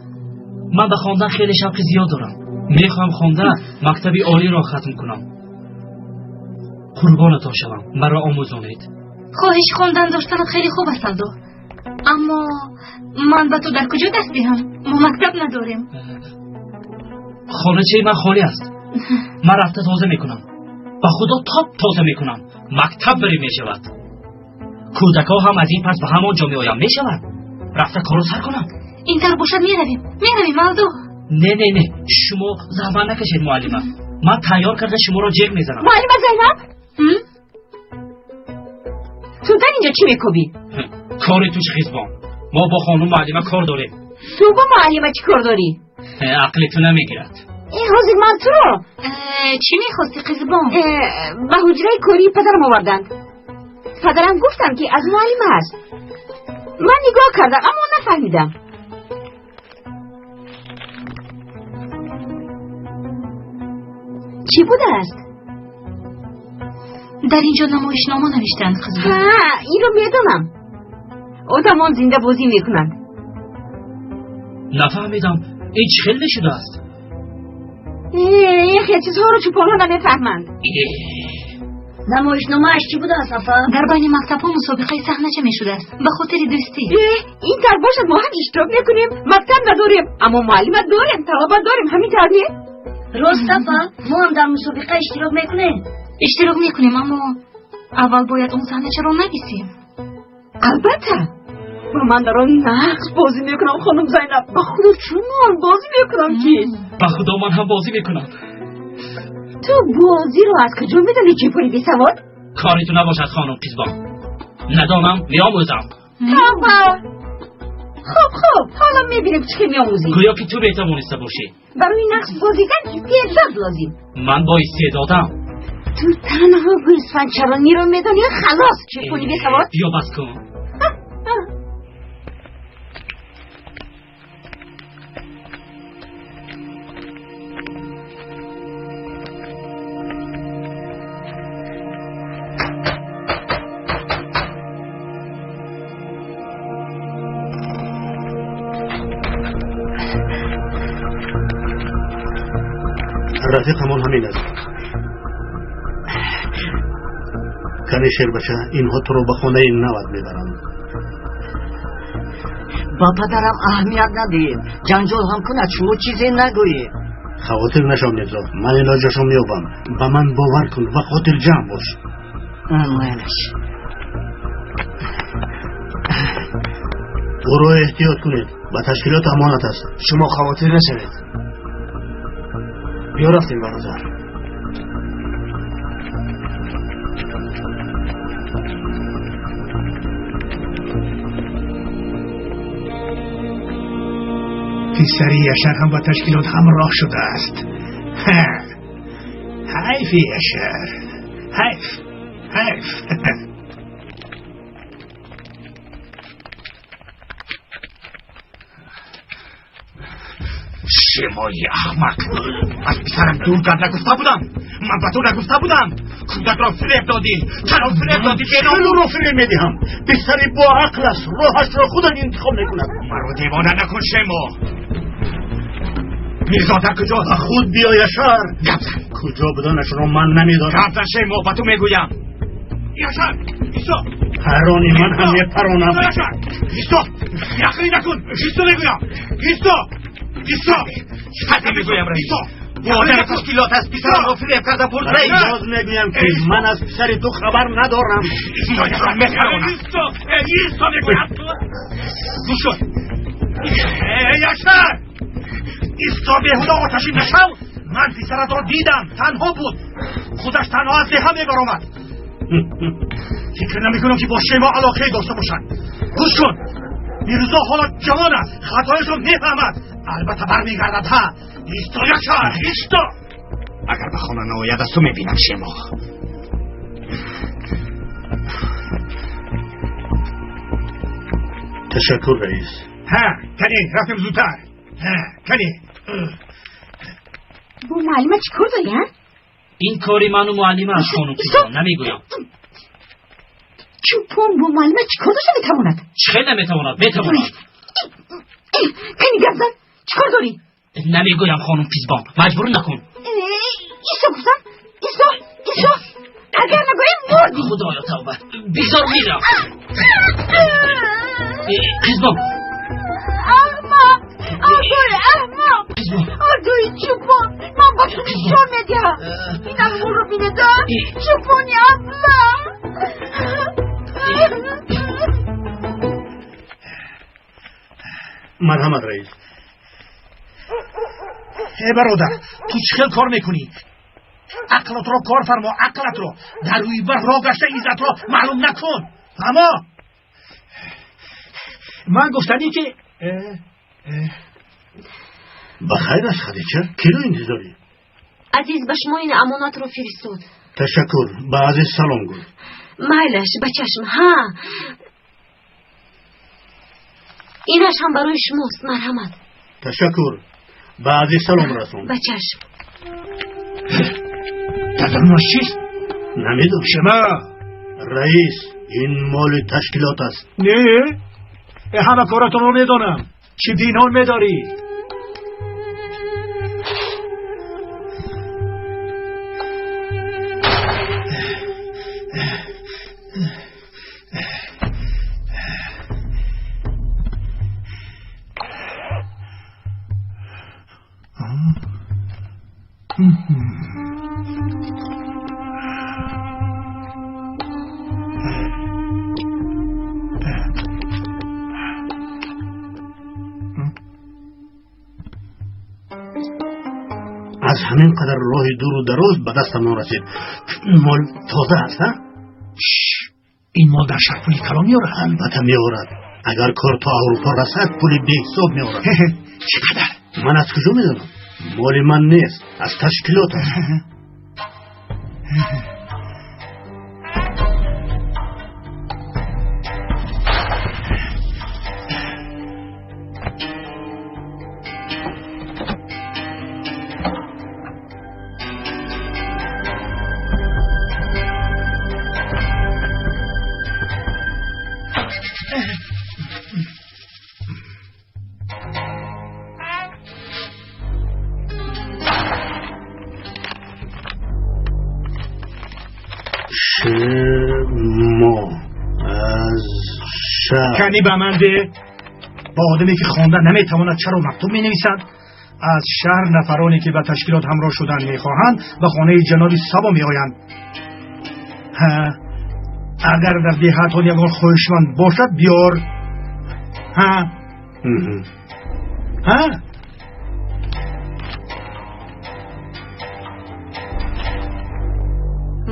Ман ба хондан хеле шавқи зиёд дорам. Мехоҳам хонда мактаби олиро хатм кунам. Қурбонатон шавам, маро омӯзонед. Хоҳиши хондан доштанат хеле хуб аст, Алдо. Аммо ман ба ту дар куҷо дарс диҳам? Мо мактаб надорем. Хоначаи ман холӣ аст. Ман рафта тоза мекунам. Ба худо топ тоза мекунам. Мактаб барӣ мешавад. Кӯдакҳо ҳам аз ин пас ба ҳамон ҷо меоянд, мешавад. Рафта корро сар кунам. Ин тавр бошад меравем. Меравем, Алдо. Не, не, не, шумо заҳмат накашед, муаллима. Ман тайёр карда шуморо ҷеғ мезанам. Муаллима Зайнаб? Ту дар инҷо чӣ мекобӣ? Кори ту чӣ, Қизбон? Мо бо хонум муаллима кор дорем. Ту бо муаллима чӣ кор дорӣ? Ақли ту намегирад. Ҳозир ман туро. Чӣ мехости, Қизбон? Ба ҳуҷраи кории падарам оварданд. Падарам гуфтанд, ки аз муаллима аст. Ман нигоҳ кардам, аммо нафаҳмидам. Чӣ будааст? Дар ин ҷо намоишнома навиштаанд, Қизбон. Ҳа, инро медонам. Одамон зиндабозӣ мекунанд. Нафаҳмидам, ин чӣ хел мешудааст? Ин хел чизҳоро чӯпонҳо намефаҳманд. Намоишномааш чӣ будааст, апа? Дар байни мактабҳо мусобиқаи саҳнача мешудааст ба хотири дӯстӣ. Ин тавр бошад, мо ҳам иштирок мекунем. Мактаб надорем, аммо муаллима дорем, талаба дорем, ҳамин тавр не? Рост, апа, мо ҳам дар мусобиқа иштирок мекунем. Иштирок мекунем, аммо аввал бояд он саҳначаро нависем. Албатта. Ва ман дар он нақш бозӣ мекунам, хонум Зайнаб. Ба худо чунон бозӣ мекунам ки. Ба худо ман ҳам бозӣ мекунам. Ту бозиро аз куҷо медонӣ, чӯпони бесавод? Кори ту набошад, хонум Қизбон. Надонам, меомӯзам. Тавба! Хуб, хуб, ҳоло мебинем чӣ хел меомӯзӣ. Гӯё ки ту метавониста бошӣ. Барои нақш бозидан истеъдод лозим. Ман бо истеъдодам. Ту танҳо гӯсфандчарониро медонӣ, халос, чӯпони бесавод. Биё бас кун. Рафиқамон ҳамин аст. Кани шербача, инҳо туро ба хонаи нават мебаранд. Ба падарам аҳамият надиҳед. Ҷанҷол ҳам кунад, шумо чизе нагӯед. Хавотир нашав, Мирзо, ман илоҷашро меёбам. Ба ман бовар кун ва хотирҷамъ бош. Майлаш. Ӯро эҳтиёт кунед, ба ташкилот амонат аст. Шумо хавотир нашавед. Биё рафтем, бародар. Писари Яшар ҳам ба ташкилот ҳамроҳ шудааст. Ҳайфи Яшар, ҳайф, ҳайф. Шимои аҳмақ, аз писарам дур гард, нагуфта будам? Ман ба ту нагуфта будам? Кӯдакро фиреб додӣ, чаро фиреб додӣ? Ӯро фиреб медиҳам? Писари боақл аст, роҳашро худаш интихоб мекунад. Маро девона накун, Шемо. Мирзо дар куҷост? Ба худ биё, Яшар. Гап зан. Куҷо буданашро ман намедонам. Гап зан, Шемо, ба ту мегӯям. Яшар, исто. Парони ман ҳам мепаронам. Яшар, исто, яхрӣ накун. Исто мегӯям, исто, исто. Чӣ мегӯям, раис? Модари ташкилот аст, писарамро фиреб карда бурд, раис. Боз мегӯям, ки ман аз писари ту хабар надорам. Истоятро мепаронам. Исто, исто мегӯям. Гӯш кун, Яшар, исто, беҳуда оташин нашав. Ман писаратро дидам, танҳо буд, худаш танҳо аз деҳа мебаромад. Фикр намекунам, ки бо Шемо алоқае дошта бошад. Гӯш кун, Мирзо ҳоло ҷавон аст, хатояшро мефаҳмад, албатта бармегардад. Ҳа, исто, Яшар, исто. Агар ба хона наояд, аз ту мебинам, Шемо. Ташаккур, раис. Ҳа, кани, рафтем зудтар. Ҳа, кани. Бо муаллима чӣ кор дорӣ, а? Ин кори ману муаллима аст, хонум Қизбон, намегӯям. Чӯпон бо муаллима чӣ кор дошта метавонад? Чӣ хел наметавонад? Метавонад. Кани, гап зан, чӣ кор дорӣ? Намегӯям, хонум Қизбон, маҷбур накун. Исто гуфтам, исто, исто. Агар нагӯем, мурдӣ. Худоё, тавба, бигзор мирам. Қизбон. Аҳмақ, ардои аҳмақ, ардои чӯпон, ман ба ту нишон медиҳам. Ин аҳволро бинеда, чӯпони аблаҳ. Марҳамат, раис. Э, бародар, ту чӣ хел кор мекунӣ? Ақлатро кор фармо, ақлатро. Дар рӯи барф роҳ гашта иззатро маълум накун. Аммо ман гуфтанӣ, ки Ба хайр аст, Хадича? Киро интизорӣ? Азиз ба шумо ин амонатро фиристод. Ташаккур, ба Азиз салом гӯй. Майлаш, ба чашм. Ҳа, инаш ҳам барои шумост, марҳамат. Ташаккур, ба Азиз салом расон. Ба чашм. Дар дарунаш чист? Намедонам. Шумо. Раис, ин моли ташкилот аст. Не, ҳама коратонро медонам. Чӣ пинҳон медорӣ? Аз ҳамин қадар роҳи дуру дароз ба дастамон расид. Мол тоза аст, а? Ин мол дар шаҳр пули калон меорад. Албатта меорад. Агар кор то Аврупо расад, пули беҳисоб меорад. Чӣ қадар? Ман аз куҷо медонам? Моли ман нест, аз ташкилот аст. Шумо аз шаҳр. Кани, ба ман де. Ба одаме, ки хонда наметавонад, чаро мактуб менависад? Аз шаҳр нафароне, ки ба ташкилот ҳамроҳ шудан мехоҳанд, ба хонаи ҷаноби Сабо меоянд. Ҳа. Агар дар деҳатон ягон хоҳишманд бошад, биёр. Ҳа? Ҳа?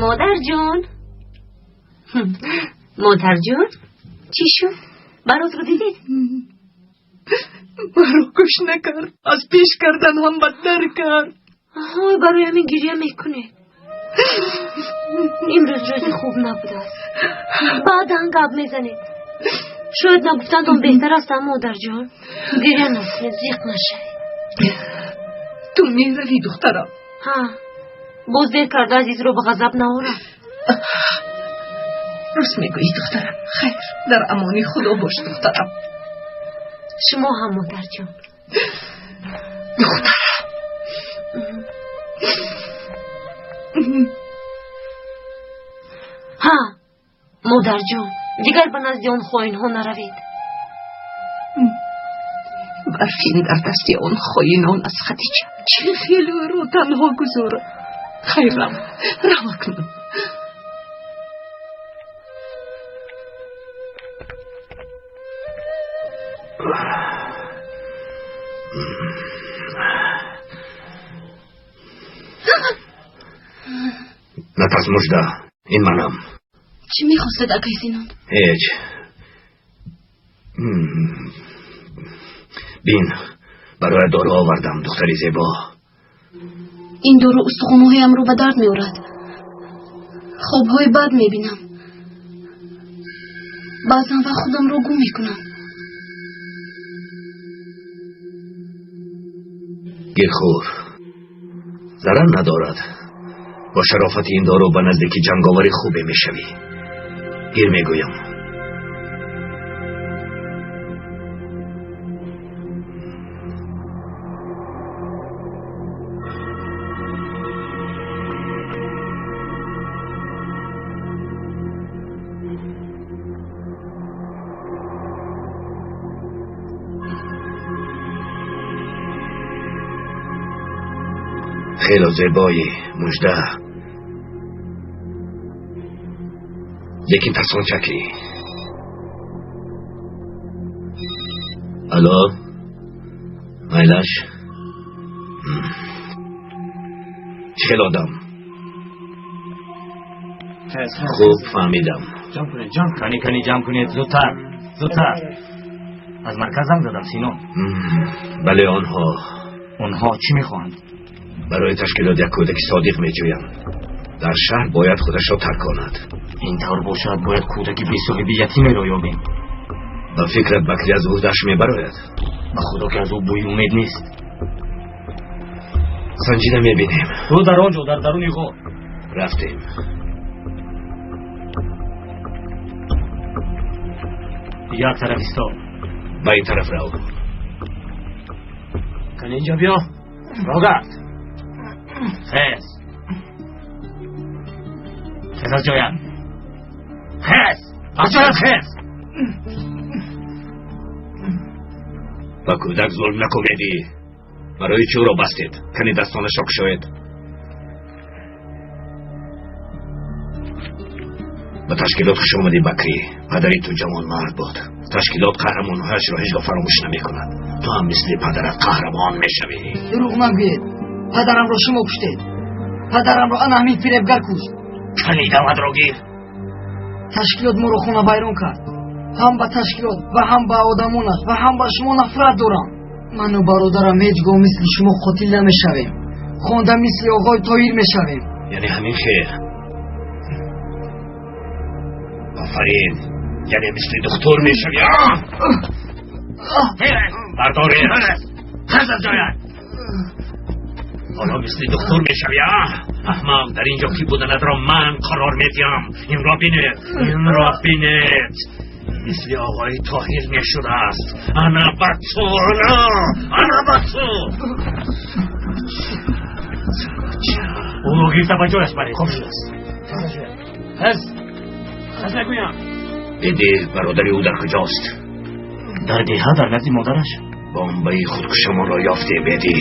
Модарҷон, модарҷон, чӣ шуд? Баротро дидед? Маро гӯш накард, аз пеш кардан ҳам бадтар кард. Ҳой, барои ҳамин гиря мекунед. Имрӯз рӯзи хуб набудааст. Баъдан гап мезанед. Шояд нагуфтандон беҳтар аст, модарҷон. Гиря накунед, зиқ нашавед. Ту меравӣ, духтарам? Ҳа, боз дер карда азизро ба ғазаб наорам. Рост мегӯӣ, духтарам. Хайр, дар амони Худо бош, духтарам. Шумо ҳам, модарҷон. Духтарам. Ҳа, модарҷон, дигар ба назди он хоинҳо наравед. Барфин дар дасти он хоинон аст, Хадича. Чӣ хел ӯро танҳо гузорам? Хайр, рав, рав акнун. Натарс, Мужда, ин манам. Чӣ мехостед, акай Синон? Ҳеҷ. Бин, бароят дору овардам, духтари зебо. Ин дору устухонҳоямро ба дард меорад. Хобҳои бад мебинам. Баъзан вақт худамро гум мекунам. Гирхӯр, зарар надорад. Бо шарофати ин дору ба наздики ҷанговари хубе мешавӣ. Гир мегӯям. Хело зебоӣ, Мужда. Лекин тарсончакӣ. Алло, майлаш? Чӣ хел одам? Хуб фаҳмидам. Ҷамъ кунед, ҷамъ кани, кани, ҷамъ кунед, зудтар, зудтар. Аз марказ занг задам, Синон. Бале, онҳо. Онҳо чӣ мехоҳанд? Барои ташкилот як кӯдаки содиқ меҷӯям. Дар шаҳр бояд худашро тарк конад. Ин тавр бошад, бояд кӯдаки бесоҳиби ятимеро ёбем. Ба фикрат Бакри аз ӯҳдааш мебарояд? Ба худо ки аз ӯ бӯи умед нест. Санҷида мебинем. Ӯ дар он ҷо, дар даруни ғор. Рафтем. Як тараф исто. Ба ин тараф рав. Кани инҷо биё. Рогард. Хез. Хез аз ҷоят. Хез! Аз ҷоят хез! Ба кӯдак зулм накунедӣ. Барои чӣ ӯро бастед? Кани дастонашро кушоед. Ба ташкилот хуш омадӣ, Бакрӣ. Падари ту ҷавонмард буд. Ташкилот қаҳрамонҳояшро ҳеҷ гоҳ фаромӯш намекунад. Ту ҳам мисли падарат қаҳрамон мешавӣ. Дурӯғ нагӯед. Падарамро шумо куштед. Падарамро ана ҳамин фиребгар кушт. Кани даватро гир. Ташкилот моро хонавайрон кард. Ҳам ба ташкилот ва ҳам ба одамонаш ва ҳам ба шумо нафрат дорам. Ману бародарам ҳеҷ гоҳ мисли шумо қотил намешавем. Хонда мисли оғои Тоҳир мешавем. Яъне ҳамин хел. Офарин. Яъне мисли духтур мешавӣ. Бардоред. Хез аз ҷоят. Ҳоло мисли духтур мешавӣ, аҳмақ. Дар ин ҷо кӣ буданатро ман қарор медиҳам. Инро бинед, инро бинед. Мисли оғои Тоҳир мешудааст. Ана ба ту, ана, ана ба ту. Ӯро гирифта ба ҷояш баред. Хуб шудааст. Хез, хез мегӯям. Диди, бародари ӯ дар куҷост? Дар деҳа, дар назди модараш. Бомбаи худкушамонро ёфтем, Беди.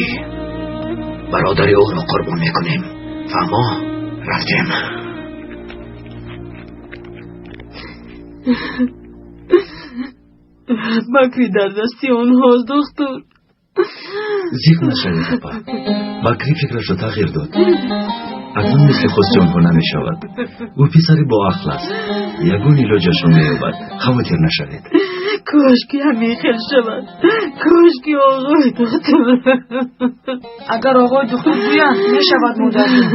Бародари ӯро қурбон мекунем. Фаҳмо? Рафтем. Бакрӣ дар дасти онҳост, духтур. Зиқ нашавед, апа. Бакрӣ фикрашро тағйир дод. Акнун мисли хости онҳо намешавад. Ӯ писари боақл аст, ягон илоҷашро меёбад. Хавотир нашавед. Кош ки ҳамин хел шавад. Кош ки оғои духтур. Агар оғои духтур гӯянд, мешавад, модарҷон.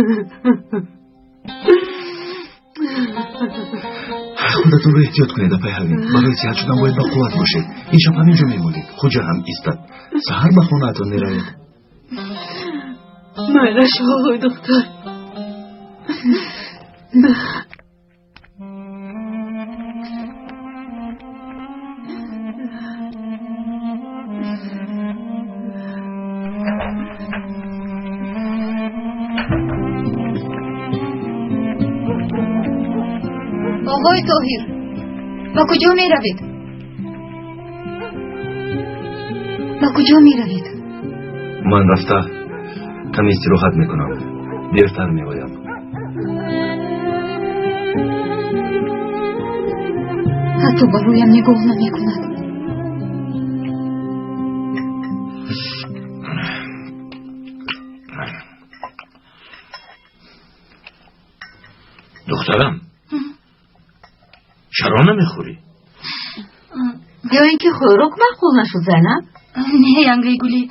Худатонро эҳтиёт кунед, апай Ҳавин. Барои сиҳат шудан бояд ба қувват бошед. Ин шаб ҳамин ҷо мемонед. Хуҷа ҳам истад. Саҳар ба хонаатон меравед. Майлаш, оғои духтур. Оғои Тоҳир, ба куҷо меравед? Ба куҷо меравед? Ман рафта каме истироҳат мекунам. Дертар меоям. Ҳатто ба рӯям нигоҳ намекунад. Духтарам, чаро намехӯрӣ? Ё ин ки хӯрок маъқул нашуд, Зайнаб? Не, янгаи гулӣ,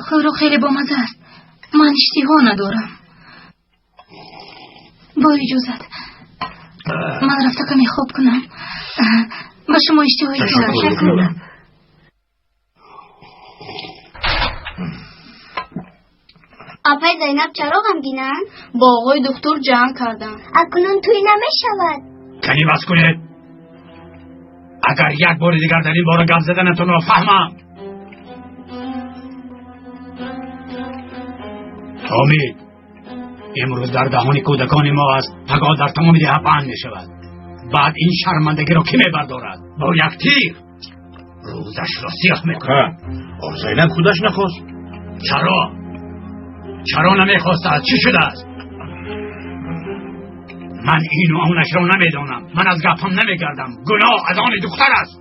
хӯрок хеле бомаза аст. Ман иштиҳо надорам. Бо иҷозат, ман рафта каме хоб кунам. Ба шумо иштиҳои Ташаккур. Апай Зайнаб чаро ғамгинанд? Бо оғои духтур ҷанг кардам. Акнун тӯй намешавад. Кани бас кунед. Агар як бори дигар дар ин бора гап заданатонро фаҳмам. Ҳомид, имрӯз дар даҳони кӯдакони мо аст, пагоҳ дар тамоми деҳа паҳн мешавад. Баъд ин шармандагиро кӣ мебардорад? Бо як тир рӯзашро сиёҳ мекунад. Зайнаб худаш нахост. Чаро? Чаро намехостааст? Чӣ шудааст? Ман ину онашро намедонам. Ман аз гапам намегардам. Гуноҳ аз они духтар аст.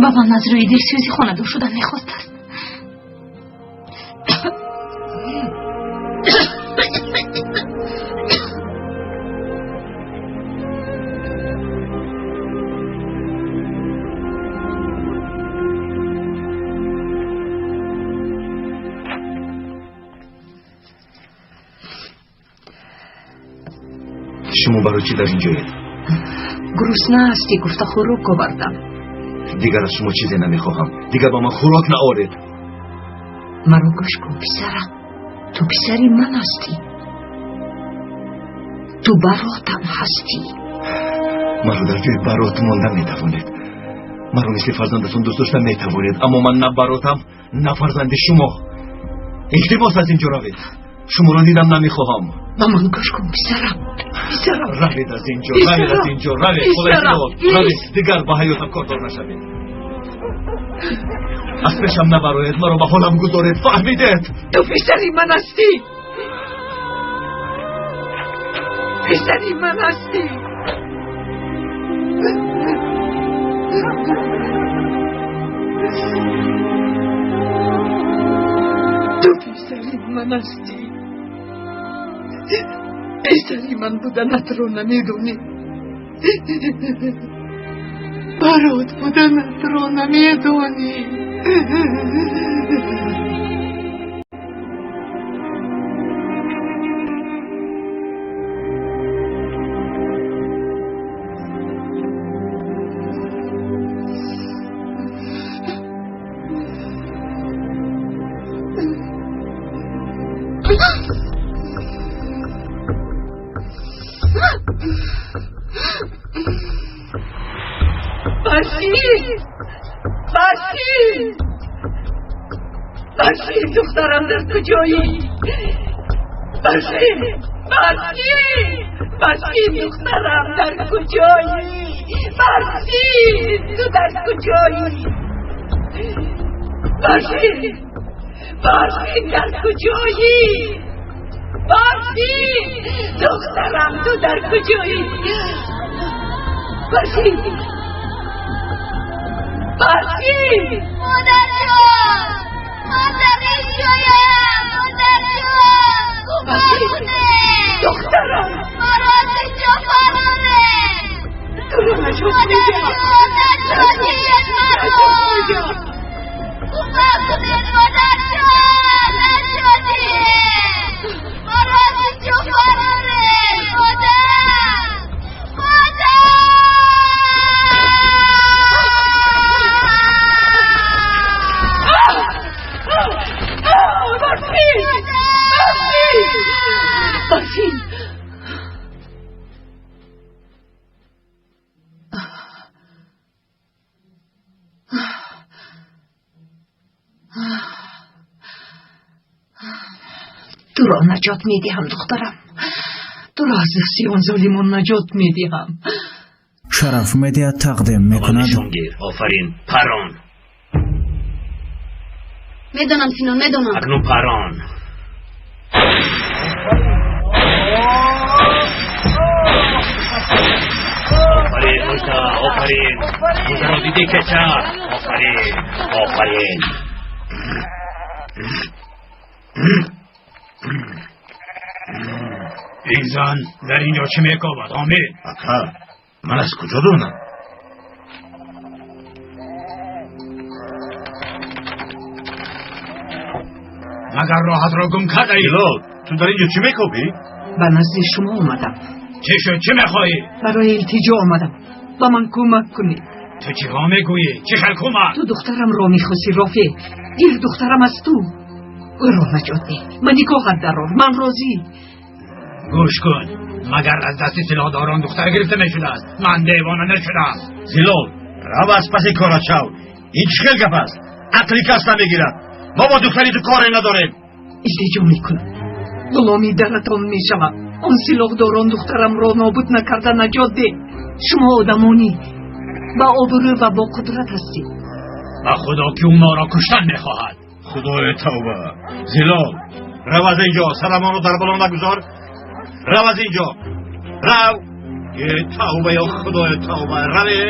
Ба ман аз рӯи дилсӯзӣ хонадор шудан мехостааст. Шумо барои чӣ дар инҷоед? Гурусна ҳастӣ, гуфта хӯрок овардам. Дигар аз шумо чизе намехоҳам. Дигар ба ман хӯрок наоред. Маро гӯш кун, писарам. Ту писари ман ҳастӣ. Ту баротам ҳастӣ. Маро дар ҷои барот монда метавонед. Маро мисли фарзандатон дӯст дошта метавонед, аммо ман на баротам, на фарзанди шумо. Илтимос, аз инҷо равед. Шуморо дидам намехоҳам. Ба ман гӯш кун, писарам. Писарам. Равед аз инҷо, равед аз инҷо, равед. Равед, дигар ба ҳаётам кордор нашавед. Аз пешам набароед, маро ба ҳолам гузоред, фаҳмидед? Ту писари ман ҳастӣ. Писари ман ҳастӣ. Ту писари ман ҳастӣ. Писари ман буданатро намедонӣ. Барот буданатро намедонӣ. Башир! Башир! Барфин, духтарам, дар куҷоӣ? Барфин, Барфин, Барфин, духтарам, дар куҷоӣ? Барфин, ту дар куҷоӣ? Барфин, Барфин, дар куҷоӣ? Барфин, духтарам, ту дар куҷоӣ? Барфин, Барфин! Модарҷон! Ман дар инҷоям! Модарҷон! Кӯмак кунед! Духтарам! Маро аз инҷо бароред! Туро наҷот медиҳам! Модарҷон, наҷот диҳед маро! Кӯмак кунед, модарҷон! Наҷот диҳед! Маро аз инҷо бароред! Модар! Модар! Барфин! Барфин! Барфин! Туро наҷот медиҳам, духтарам. Туро аз дасти он золимон наҷот медиҳам. Шараф Медиа тақдим мекунад. Нишонгир, офарин, парон. Медонам, Синон, медонам. Акнун парон. Офарин, Мужда, офарин. Муждаро дидӣ, кеча? Офарин, офарин. Ин зан дар инҷо чӣ мекобад, Омид? Ака, ман аз куҷо донам? Магар роҳатро гум кардаӣ? Ҳилол, ту дар инҷо чӣ мекобӣ? Ба назди шумо омадам. Чӣ шуд? Чӣ мехоҳӣ? Барои илтиҷо омадам. Ба ман кӯмак кунед. Ту чиҳо мегӯӣ? Чӣ хел кӯмак? Ту духтарамро мехосӣ, Рофеъ. Гир духтарам аз ту. Ӯро наҷот деҳ. Ба никоҳат дарор. Ман розӣ. Гӯш кун. Магар аз дасти силоҳдорон духтар гирифта мешудааст? Ман девона нашудам. Зилол, рав аз паси корат шав. Ин чӣ хел гап аст? Ақли кас намегирад. Мо бо духтари ту коре надорем. Илтиҷо мекунам. Ғуломи даратон мешавам. Он силоҳдорон духтарамро нобуд накарда наҷот деҳ. Шумо одамонӣ ба обрӯ ва бо қудрат ҳастед. Ба худо ки ӯ моро куштан мехоҳад. Худои тавба. Зилол, рав аз инҷо, сарамонро дар бало нагузор. Рав аз инҷо. Рав. Э тавба, ё худои тавба, раве.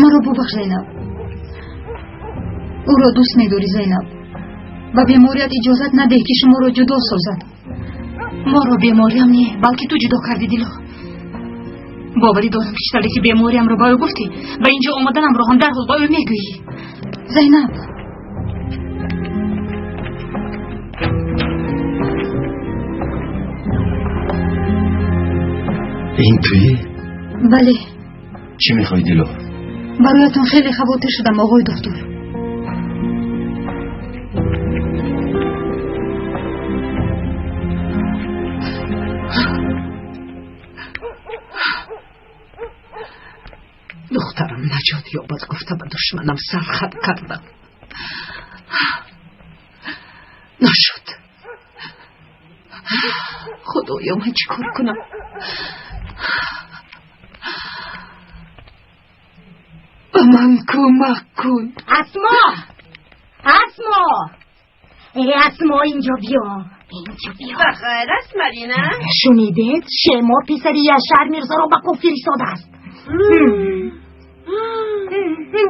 Маро бубахш, Зайнаб. Ӯро дӯст медорӣ, Зайнаб. Ба беморият иҷозат надеҳ, ки шуморо ҷудо созад. Моро бемориам не, балки ту ҷудо кардӣ, Дило. Боварӣ дорам, ки чӣ тавре ки бемориамро ба ӯ гуфтӣ, ба инҷо омаданамро ҳам дарҳол ба ӯ мегӯӣ. Зайнаб, ин туӣ? Бале. Чӣ мехоҳӣ, Дило? Бароятон хеле хавотир шудам, оғои духтур. Духтарам наҷот ёбад гуфта ба душманам сархат кардам. Нашуд. Худоё, ман чӣ кор кунам? Ба ман кӯмак кун. Асмо! Асмо! Э, Асмо, инҷо биё. Инҷо биё. Ба хайр аст, Марина? Шунидед, Шемор писари Яшар Мирзоро ба кӯҳ фиристодааст.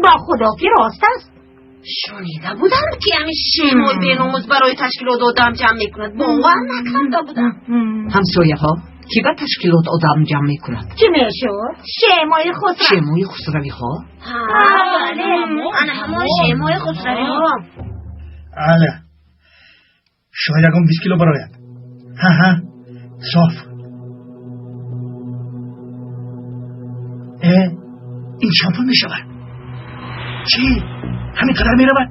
Ба худо ки рост аст. Шунида будам, ки ҳамин Шемор беномус барои ташкилот одам ҷамъ мекунад. Бовар накарда будам. Ҳамсояҳо, Ки ба ташкилот одам ҷамъ мекунад? Чӣ мешуд? Шемои Хусрав. Шемои Хусравиҳо? Бале, ана ҳамон шемои Хусравиҳо. Аля, шояд ягон 20 кило барояд. Ҳа, соф. Ин чанд пул мешавад? Чӣ? Ҳамин қадар меравад?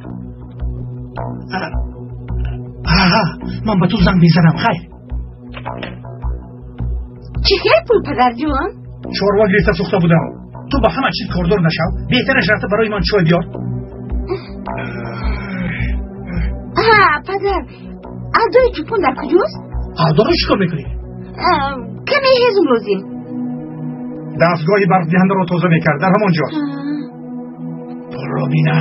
Ҳа, ман ба ту занг мезанам, хайр. Чӣ хел пул, падарҷон? Чорва гирифта сӯхта будам. Ту ба ҳама чиз кордор нашав. Беҳтараш рафта барои ман чой биёр. Ҳа, падар, алдои чӯпон дар куҷост? Алдоро чӣ кор мекунӣ? Каме ҳезум лозим. Дастгоҳи барқдиҳандаро тоза мекард, дар ҳамон ҷост. Пулро бина.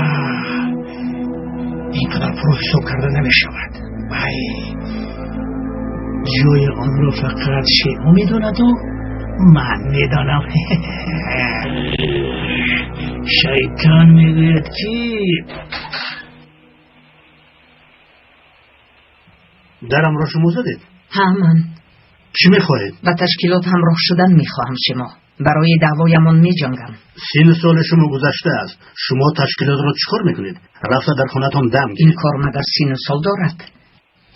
Ин қадар пулро ҳисоб карда намешавад. Вай, ҷои онро фақат Шемо медонаду ман медонам. Шайтон мегӯяд, ки дарамро шумо задед? Ҳа, ман. Чӣ мехоҳед? Ба ташкилот ҳамроҳ шудан мехоҳам, Шемо. Барои даъвоямон меҷангам. Сину соли шумо гузашта аст. Шумо ташкилотро чӣ кор мекунед? Рафта дар хонатон дам гиред. Ин кор магар сину сол дорад?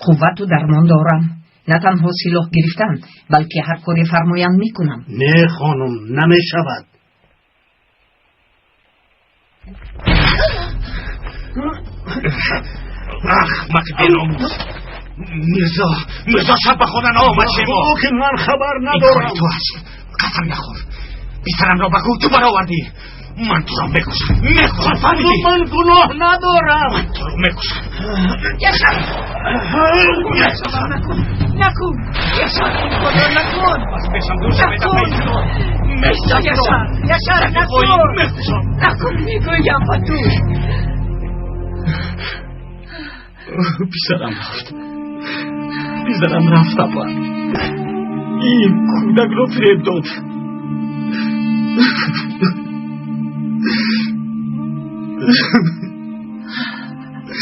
Қуввату дармон дорам. На танҳо силоҳ гирифтан, балки ҳар коре фармоянд мекунам. Не, хонум, намешавад. Ахмақи беномус! Мирзо, Мирзо шаб ба хона наомад, Шемо. Ки ман хабар надорам. Ин кори ту аст. Қасам нахӯр. Писарамро ба кӯҳ ту баровардӣ. Ман туро мекушам, мекушам, фаҳмидӣ? Ман гуноҳ надорам. Ман туро мекушам. Яшар! Яшар, накун, накун! Яшар, худо, накун! Аз пешам дур шавед, Накун! Яшар, Яшар, накун! Мекушам. Накун, мегӯям ба ту! Писарам рафт. Писарам рафт, апа. Ин кӯдакро фиреб дод.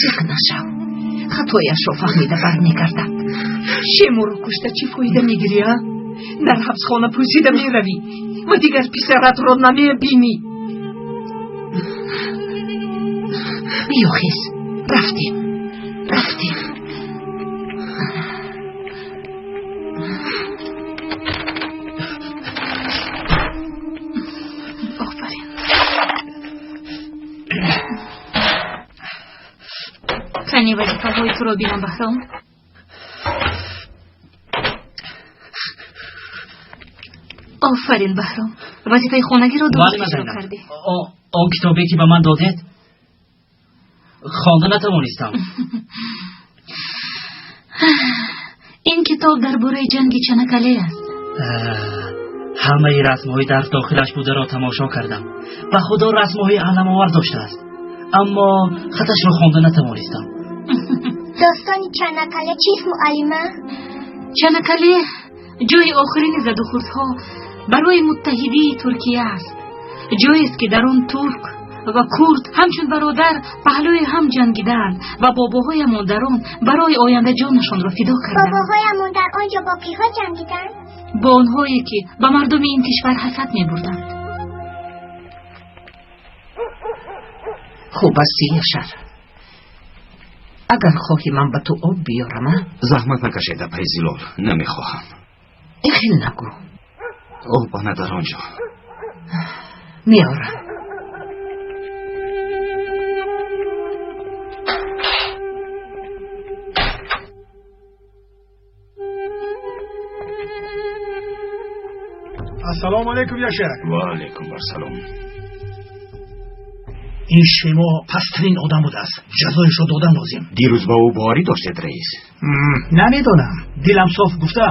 Зиқ нашав. Хатояшро фаҳмида бармегардад. Шеморо кушта чӣ фоида мегирӣ, а? Дар ҳабсхона пӯсида меравӣ ва дигар писаратро намебинӣ. Биё, хез, рафтем, рафтем. Офарин. Кани вазифаҳои туро бинам, Баҳром. Офарин, Баҳром. Вазифаи хонагиро дуруст Муаллима иҷро Зайнаб, кардӣ. Он китобе ки ба ман додед, хонда натавонистам. Ин китоб дар бораи ҷанги Чанакале аст. Ҳамаи расмҳои дар дохилаш бударо тамошо кардам. Ба худо расмҳои аламовар доштааст, аммо хаташро хонда натавонистам. Достони Чанакале чист, муаллима? Чанакале ҷои охирини задухӯрдҳо барои муттаҳидии Туркия аст. Ҷоест, ки дар он турк ва курд ҳамчун бародар паҳлӯи ҳам ҷангидаанд ва бобоҳоямон дар он барои оянда ҷонашонро фидо карданд. Бобоҳоямон дар он ҷо бо киҳо ҷангиданд? Бо онҳое, ки ба мардуми ин кишвар ҳасад мебурданд. Хуб аст, Яшар. Агар хоҳӣ ман ба ту об биёрам, а? Заҳмат накашед, апаи Зилол, намехоҳам. Ин хел нагӯ. Об ана дар он ҷо. Меорам. Ассалому алайкум, Яшар. Ва алайкум ассалом. Ин Шемо пасттарин одам будааст. Ҷазояшро додан лозим. Дирӯз ба ӯ боварӣ доштед, раис? Намедонам. Дилам соф гуфта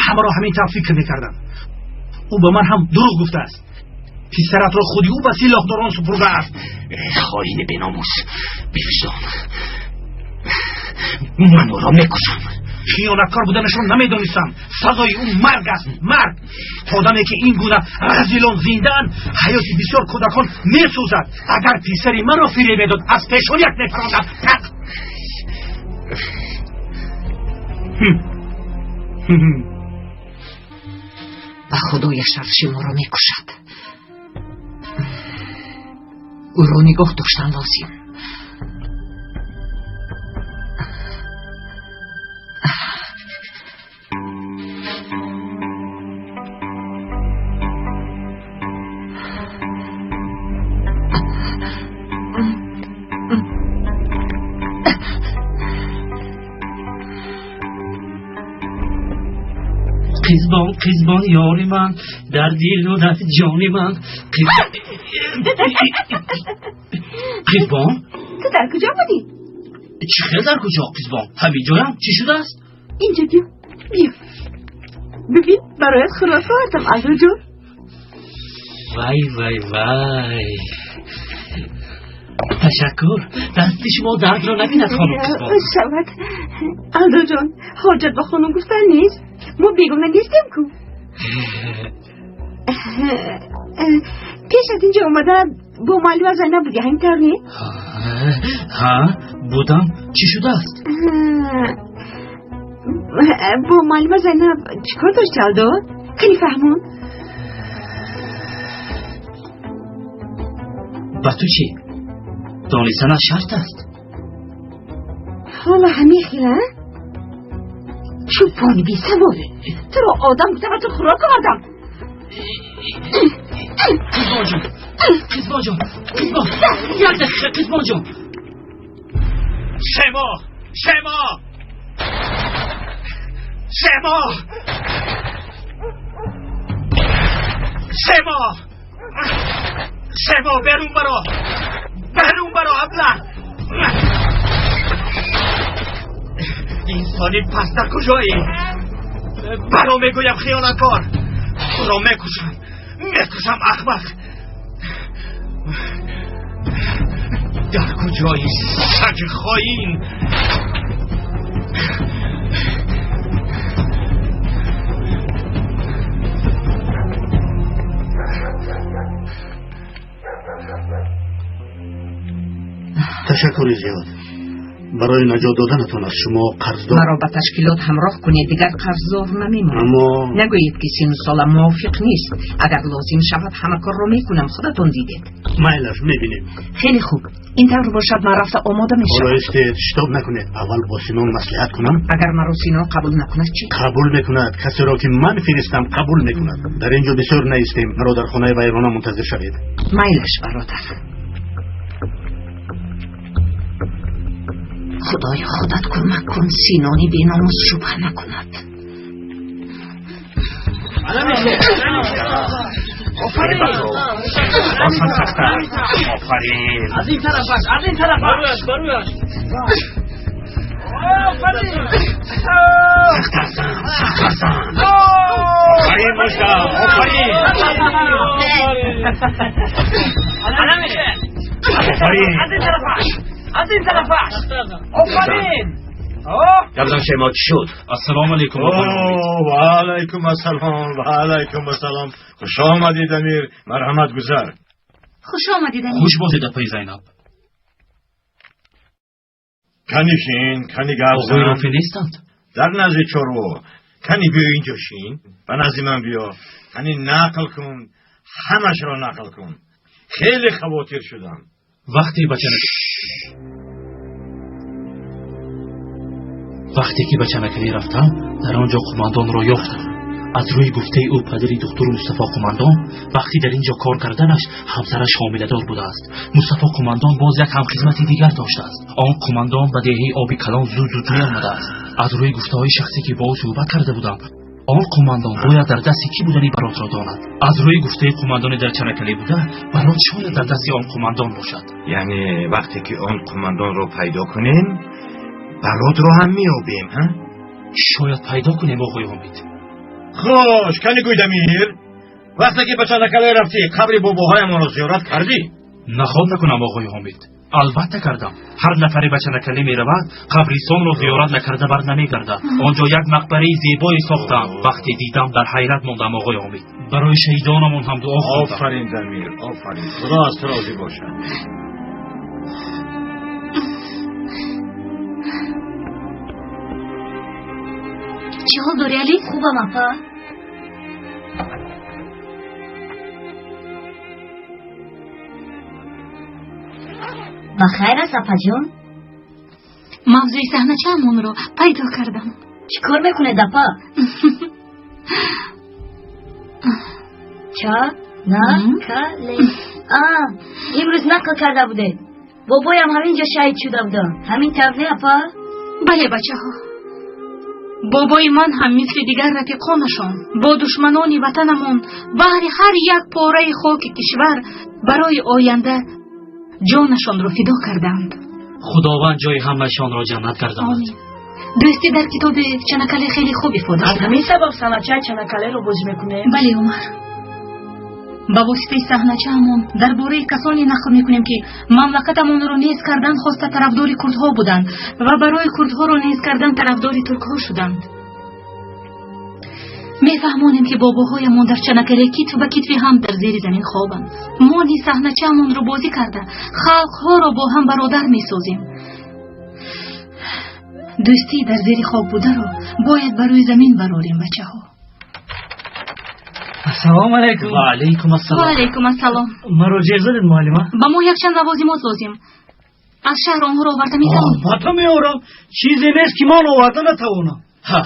ҳамаро ҳамин тавр фикр мекардам. Ӯ ба ман ҳам дурӯғ гуфтааст. Писаратро худи ӯ ба силоҳдорон супурдааст. Хоини беномус, бевиҷдон. Ман ӯро мекушам. Хиёнаткор буданашро намедонистам. Сазои ӯ марг аст, марг. То даме ки ин гуна разилон зиндаанд, ҳаёти бисёр кӯдакон месӯзад. Агар писари маро фиреб медод, аз пешоният мефарондам. Так. Ба худо Яшар шуморо мекушад. Ӯро нигоҳ доштан лозим. Қизбон, қизбон, ёри ман, дар дилу дар ҷони ман. Қизбон, Ту дар куҷо будӣ? Чӣ хел дар куҷо, қизбон? Ҳамин ҷоям. Чӣ шудааст? Инҷо биё, биё, бибин, бароят хӯрок овардам, Аллоҷон. Вай, вай, вай, ташаккур. Дасти шумо дардро набинад, хонум қизбон. Шавад, Алдоҷон, ҳоҷат ба хонум гуфтан нест, мо бегона нестем ку. Пеш аз инҷо омада бо муаллима Зайнаб будӣ, ҳамин тавр не? Ҳа, будам. Чӣ шудааст? Бо муаллима Зайнаб чӣ кор дошти, Алдо? Кани фаҳмон. Ба ту чӣ? Донистанаш шарт аст? Ҳоло ҳамин хела чӯпони бесавод, туро одам гуфта ба ту хӯрок овардам. Қизбонҷон, қизбонҷон, қизбон, як дақиқа, қизбонҷон. Шемо, Шемо, Шемо, Шемо, Шемо, берун баро, берун баро, аблаҳ! Инсони пас дар куҷоӣ? Баро, мегӯям, хиёнаткор! Туро мекушам, мекушам, ахмақ! Дар куҷои, саги хоин? Ташаккури зиёд барои наҷот доданатон, аз шумо қарздор. Маро ба ташкилот ҳамроҳ кунед, дигар қарздор намемонам. Аммо Нагӯед, ки сину солам мувофиқ нест. Агар лозим шавад, ҳама корро мекунам, худатон дидед. Майлаш, мебинем. Хеле хуб, ин тавр бошад, ман рафта омода Ҳоло мешавам. Истед, шитоб накунед, аввал бо Синон маслиҳат кунам. Агар маро Синон қабул накунад чӣ? Қабул мекунад, касеро ки ман фиристам, қабул мекунад. Дар ин ҷо бисёр наистем, маро дар хонаи вайрона мунтазир шавед. Майлаш, бародар. Худоё, худат кӯмак кун, Синони беномус шубҳа накунад. Офарин, боз ҳам сахттар, офарин! Аз ин тарафаш, аз ин тарафаш, барояш. Сахттар зан, сахттар зан! Офарин, Мужган, офарин, офарин! Аз ин тарафаш, аз ин тарафаш, офарин! Гапзан, Шемо, чӣ шуд? Ассалому алайкум. Ва алайкум ассалом, ва алайкум ассалом. Хуш омадед, Амир, марҳамат, гузар. Хуш омадед, Амир. Хуш бошед, апаи Зайнаб. Кани шин, кани гап Оғои зан. Рофӣ нестанд? Дар назди чорво. Кани биё, инҷо шин, ба назди ман биё. Кани нақл кун, ҳамашро нақл кун, хеле хавотир шудам. Вақте ки ба Чанакалӣ рафтам, дар он ҷо қумандонро ёфтам. Аз рӯи гуфтаи ӯ, падари духтуру Мустафо қумандон вақти дар ин ҷо кор карданаш ҳамсараш ҳомиладор будааст. Мустафо қумандон боз як ҳамхизмати дигар доштааст. Он қумандон ба деҳаи Оби Калон зуд зуд меомадааст. Аз рӯи гуфтаҳои шахсе, ки бо ӯ суҳбат карда будам, он қумандон бояд дар дасти кӣ будани Баротро донад. Аз рӯи гуфтаи қумандони дар Чанакалӣ буда, Барот шояд дар дасти он қумандон бошад. Яъне вақте ки он қумандонро пайдо кунем, Баротро ҳам меёбем, ҳа? Шояд пайдо кунем, оғои Ҳомид. Хуш, кани гӯй, Дамир, вақте ки ба Чанакале рафтӣ, қабри бобоҳоямонро зиёрат кардӣ? Наход накунам, оғои Ҳомид, албатта кардам. Ҳар нафаре ба Чанакалӣ меравад, қабристонро зиёрат накарда бар намегардад. Он ҷо як мақбараи зебое сохтам. Вақте дидам, дар ҳайрат мондам, оғои Ҳомид. Барои шаҳидонамон ҳам дуо хондам. Офарин, Дамир, офарин, худо аз ту розӣ бошад. Чӣ ҳол дорӣ, Али? Хубам, апа. Ба хайр аст, апаҷон. Мавзӯи саҳначаамонро пайдо кардам. Чӣ кор мекунед, апа? Ча на ка ле. А, имрӯз нақл карда будед. Бобоям ҳамин ҷо шаҳид шуда буданд. Ҳамин тавр не, апа? Бале, бачаҳо. Бобои ман ҳам мисли дигар рафиқонашон бо душманони ватанамон баҳри ҳар як пораи хоки кишвар барои оянда ҷонашонро фидо карданд. Худованд ҷои ҳамаашонро ҷаннат гардонад. Дӯстӣ дар китоби Чанакале хеле хуб ифода шудааст. Аз ҳамин сабаб саҳначаи Чанакалеро бозӣ мекунем? Бале, Умар. Ба воситаи саҳначаамон дар бораи касоне нақл мекунем, ки мамлакатамонро нез кардан хоста тарафдори курдҳо буданд ва барои курдҳоро нез кардан тарафдори туркҳо шуданд. Мефаҳмонем, ки бобоҳоямон дар Чанакале китф ба китфи ҳам дар зери замин хобанд. Мо низ саҳначаамонро бозӣ карда халқҳоро бо ҳам бародар месозем. Дӯстӣ дар зери хок бударо бояд ба рӯи замин барорем, бачаҳо. Ассалому алайкум. Ва алайкум ассалом. Ва алайкум ассалом. Маро ҷер задед, муаллима? Ба мо якчанд лавозимот лозим. Аз шаҳр онҳоро оварда метавонед? Албатта меорам. Чизе нест, ки ман оварда натавонам. Ҳа,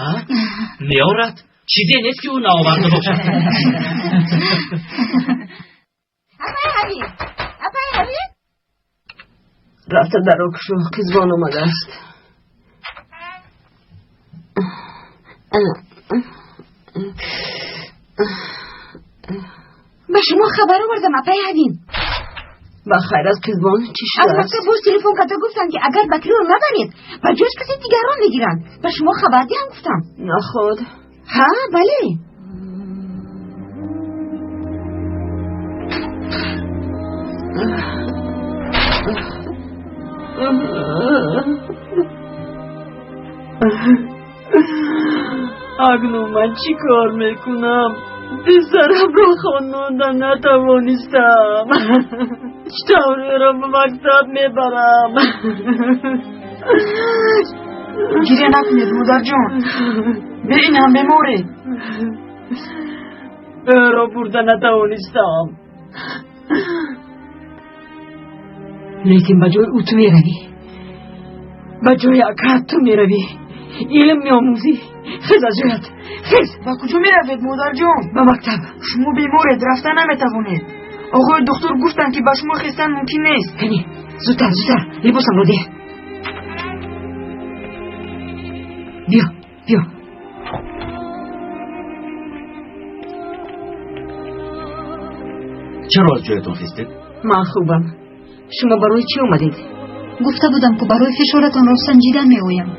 меорад. Чизе нест, ки ӯ наоварда бошад. Рафта даро кушо, қизбон омадааст. Ба шумо хабар овардам, апаи Ҳавин. Ба хайр аст, қизбон, чӣ шудааст? Аз мактаб боз телефон карда гуфтанд, ки агар Бакриро набаред, ба ҷояш касе дигарро мегиранд. Ба шумо хабар диҳам гуфтам. Наход. Ҳа, бале. Акнун ман чӣ кор мекунам? Писарамро хононда натавонистам. Чӣ тавр ӯро ба мактаб мебарам? Гиря накунед, модарҷон. Бе ин ҳам беморед. Ӯро бурда натавонистам. Лекин ба ҷои ӯ ту меравӣ. Ба ҷои акаат ту меравӣ. Илм меомӯзӣ. Хез аз ҷоят, хез. Ба куҷо меравед, модарҷон? Ба мактаб. Шумо беморед, рафта наметавонед. Оғои духтур гуфтанд, ки ба шумо хестан мумкин нест. Кани, зудтар, зудтар, либосамро деҳ. Биё, биё. Чаро аз ҷоятон хестед? Ман хубам. Шумо барои чӣ омадед? Гуфта будам, ку барои фишоратонро санҷидан меоям.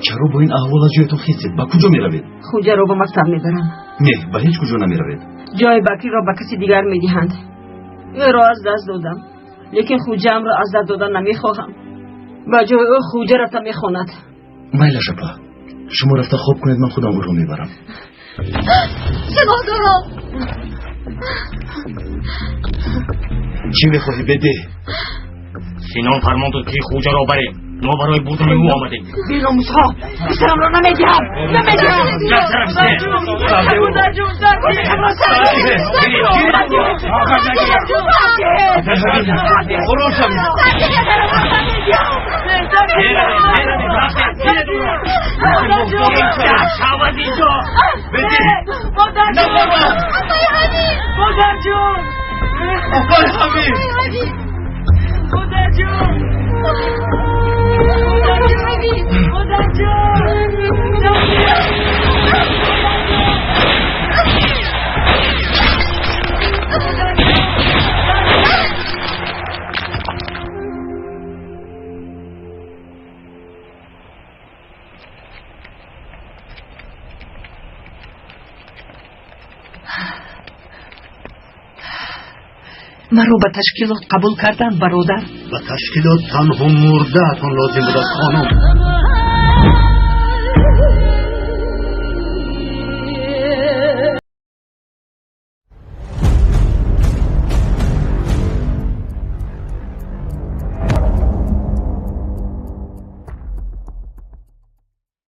Чаро бо ин аҳвол аз ҷоятон хестед? Ба куҷо меравед? Хуҷаро ба мактаб мебарам. Не, ба ҳеҷ куҷо намеравед. Ҷои Бакриро ба каси дигар медиҳанд. Ӯро аз даст додам, лекин хуҷаамро аз даст додан намехоҳам. Ба ҷои ӯ хуҷа рафта мехонад. Майлаш, апа, шумо рафта хоб кунед, ман худам ӯро мебарам. Синоҳдором. Чӣ мехоҳӣ, бедеҳ? Синон фармон дод, ки хуҷаро барем. Мо барои бурдани ӯ омадем. Беномусҳо, писарамро намедиҳам, намедиҳам. Модарҷон, Апаи Ҳамид! Модарҷон, модарҷон, модарҷон. Маро ба ташкилот қабул карданд, бародар. Ба ташкилот танҳо мурдаатон лозим будааст, хонум.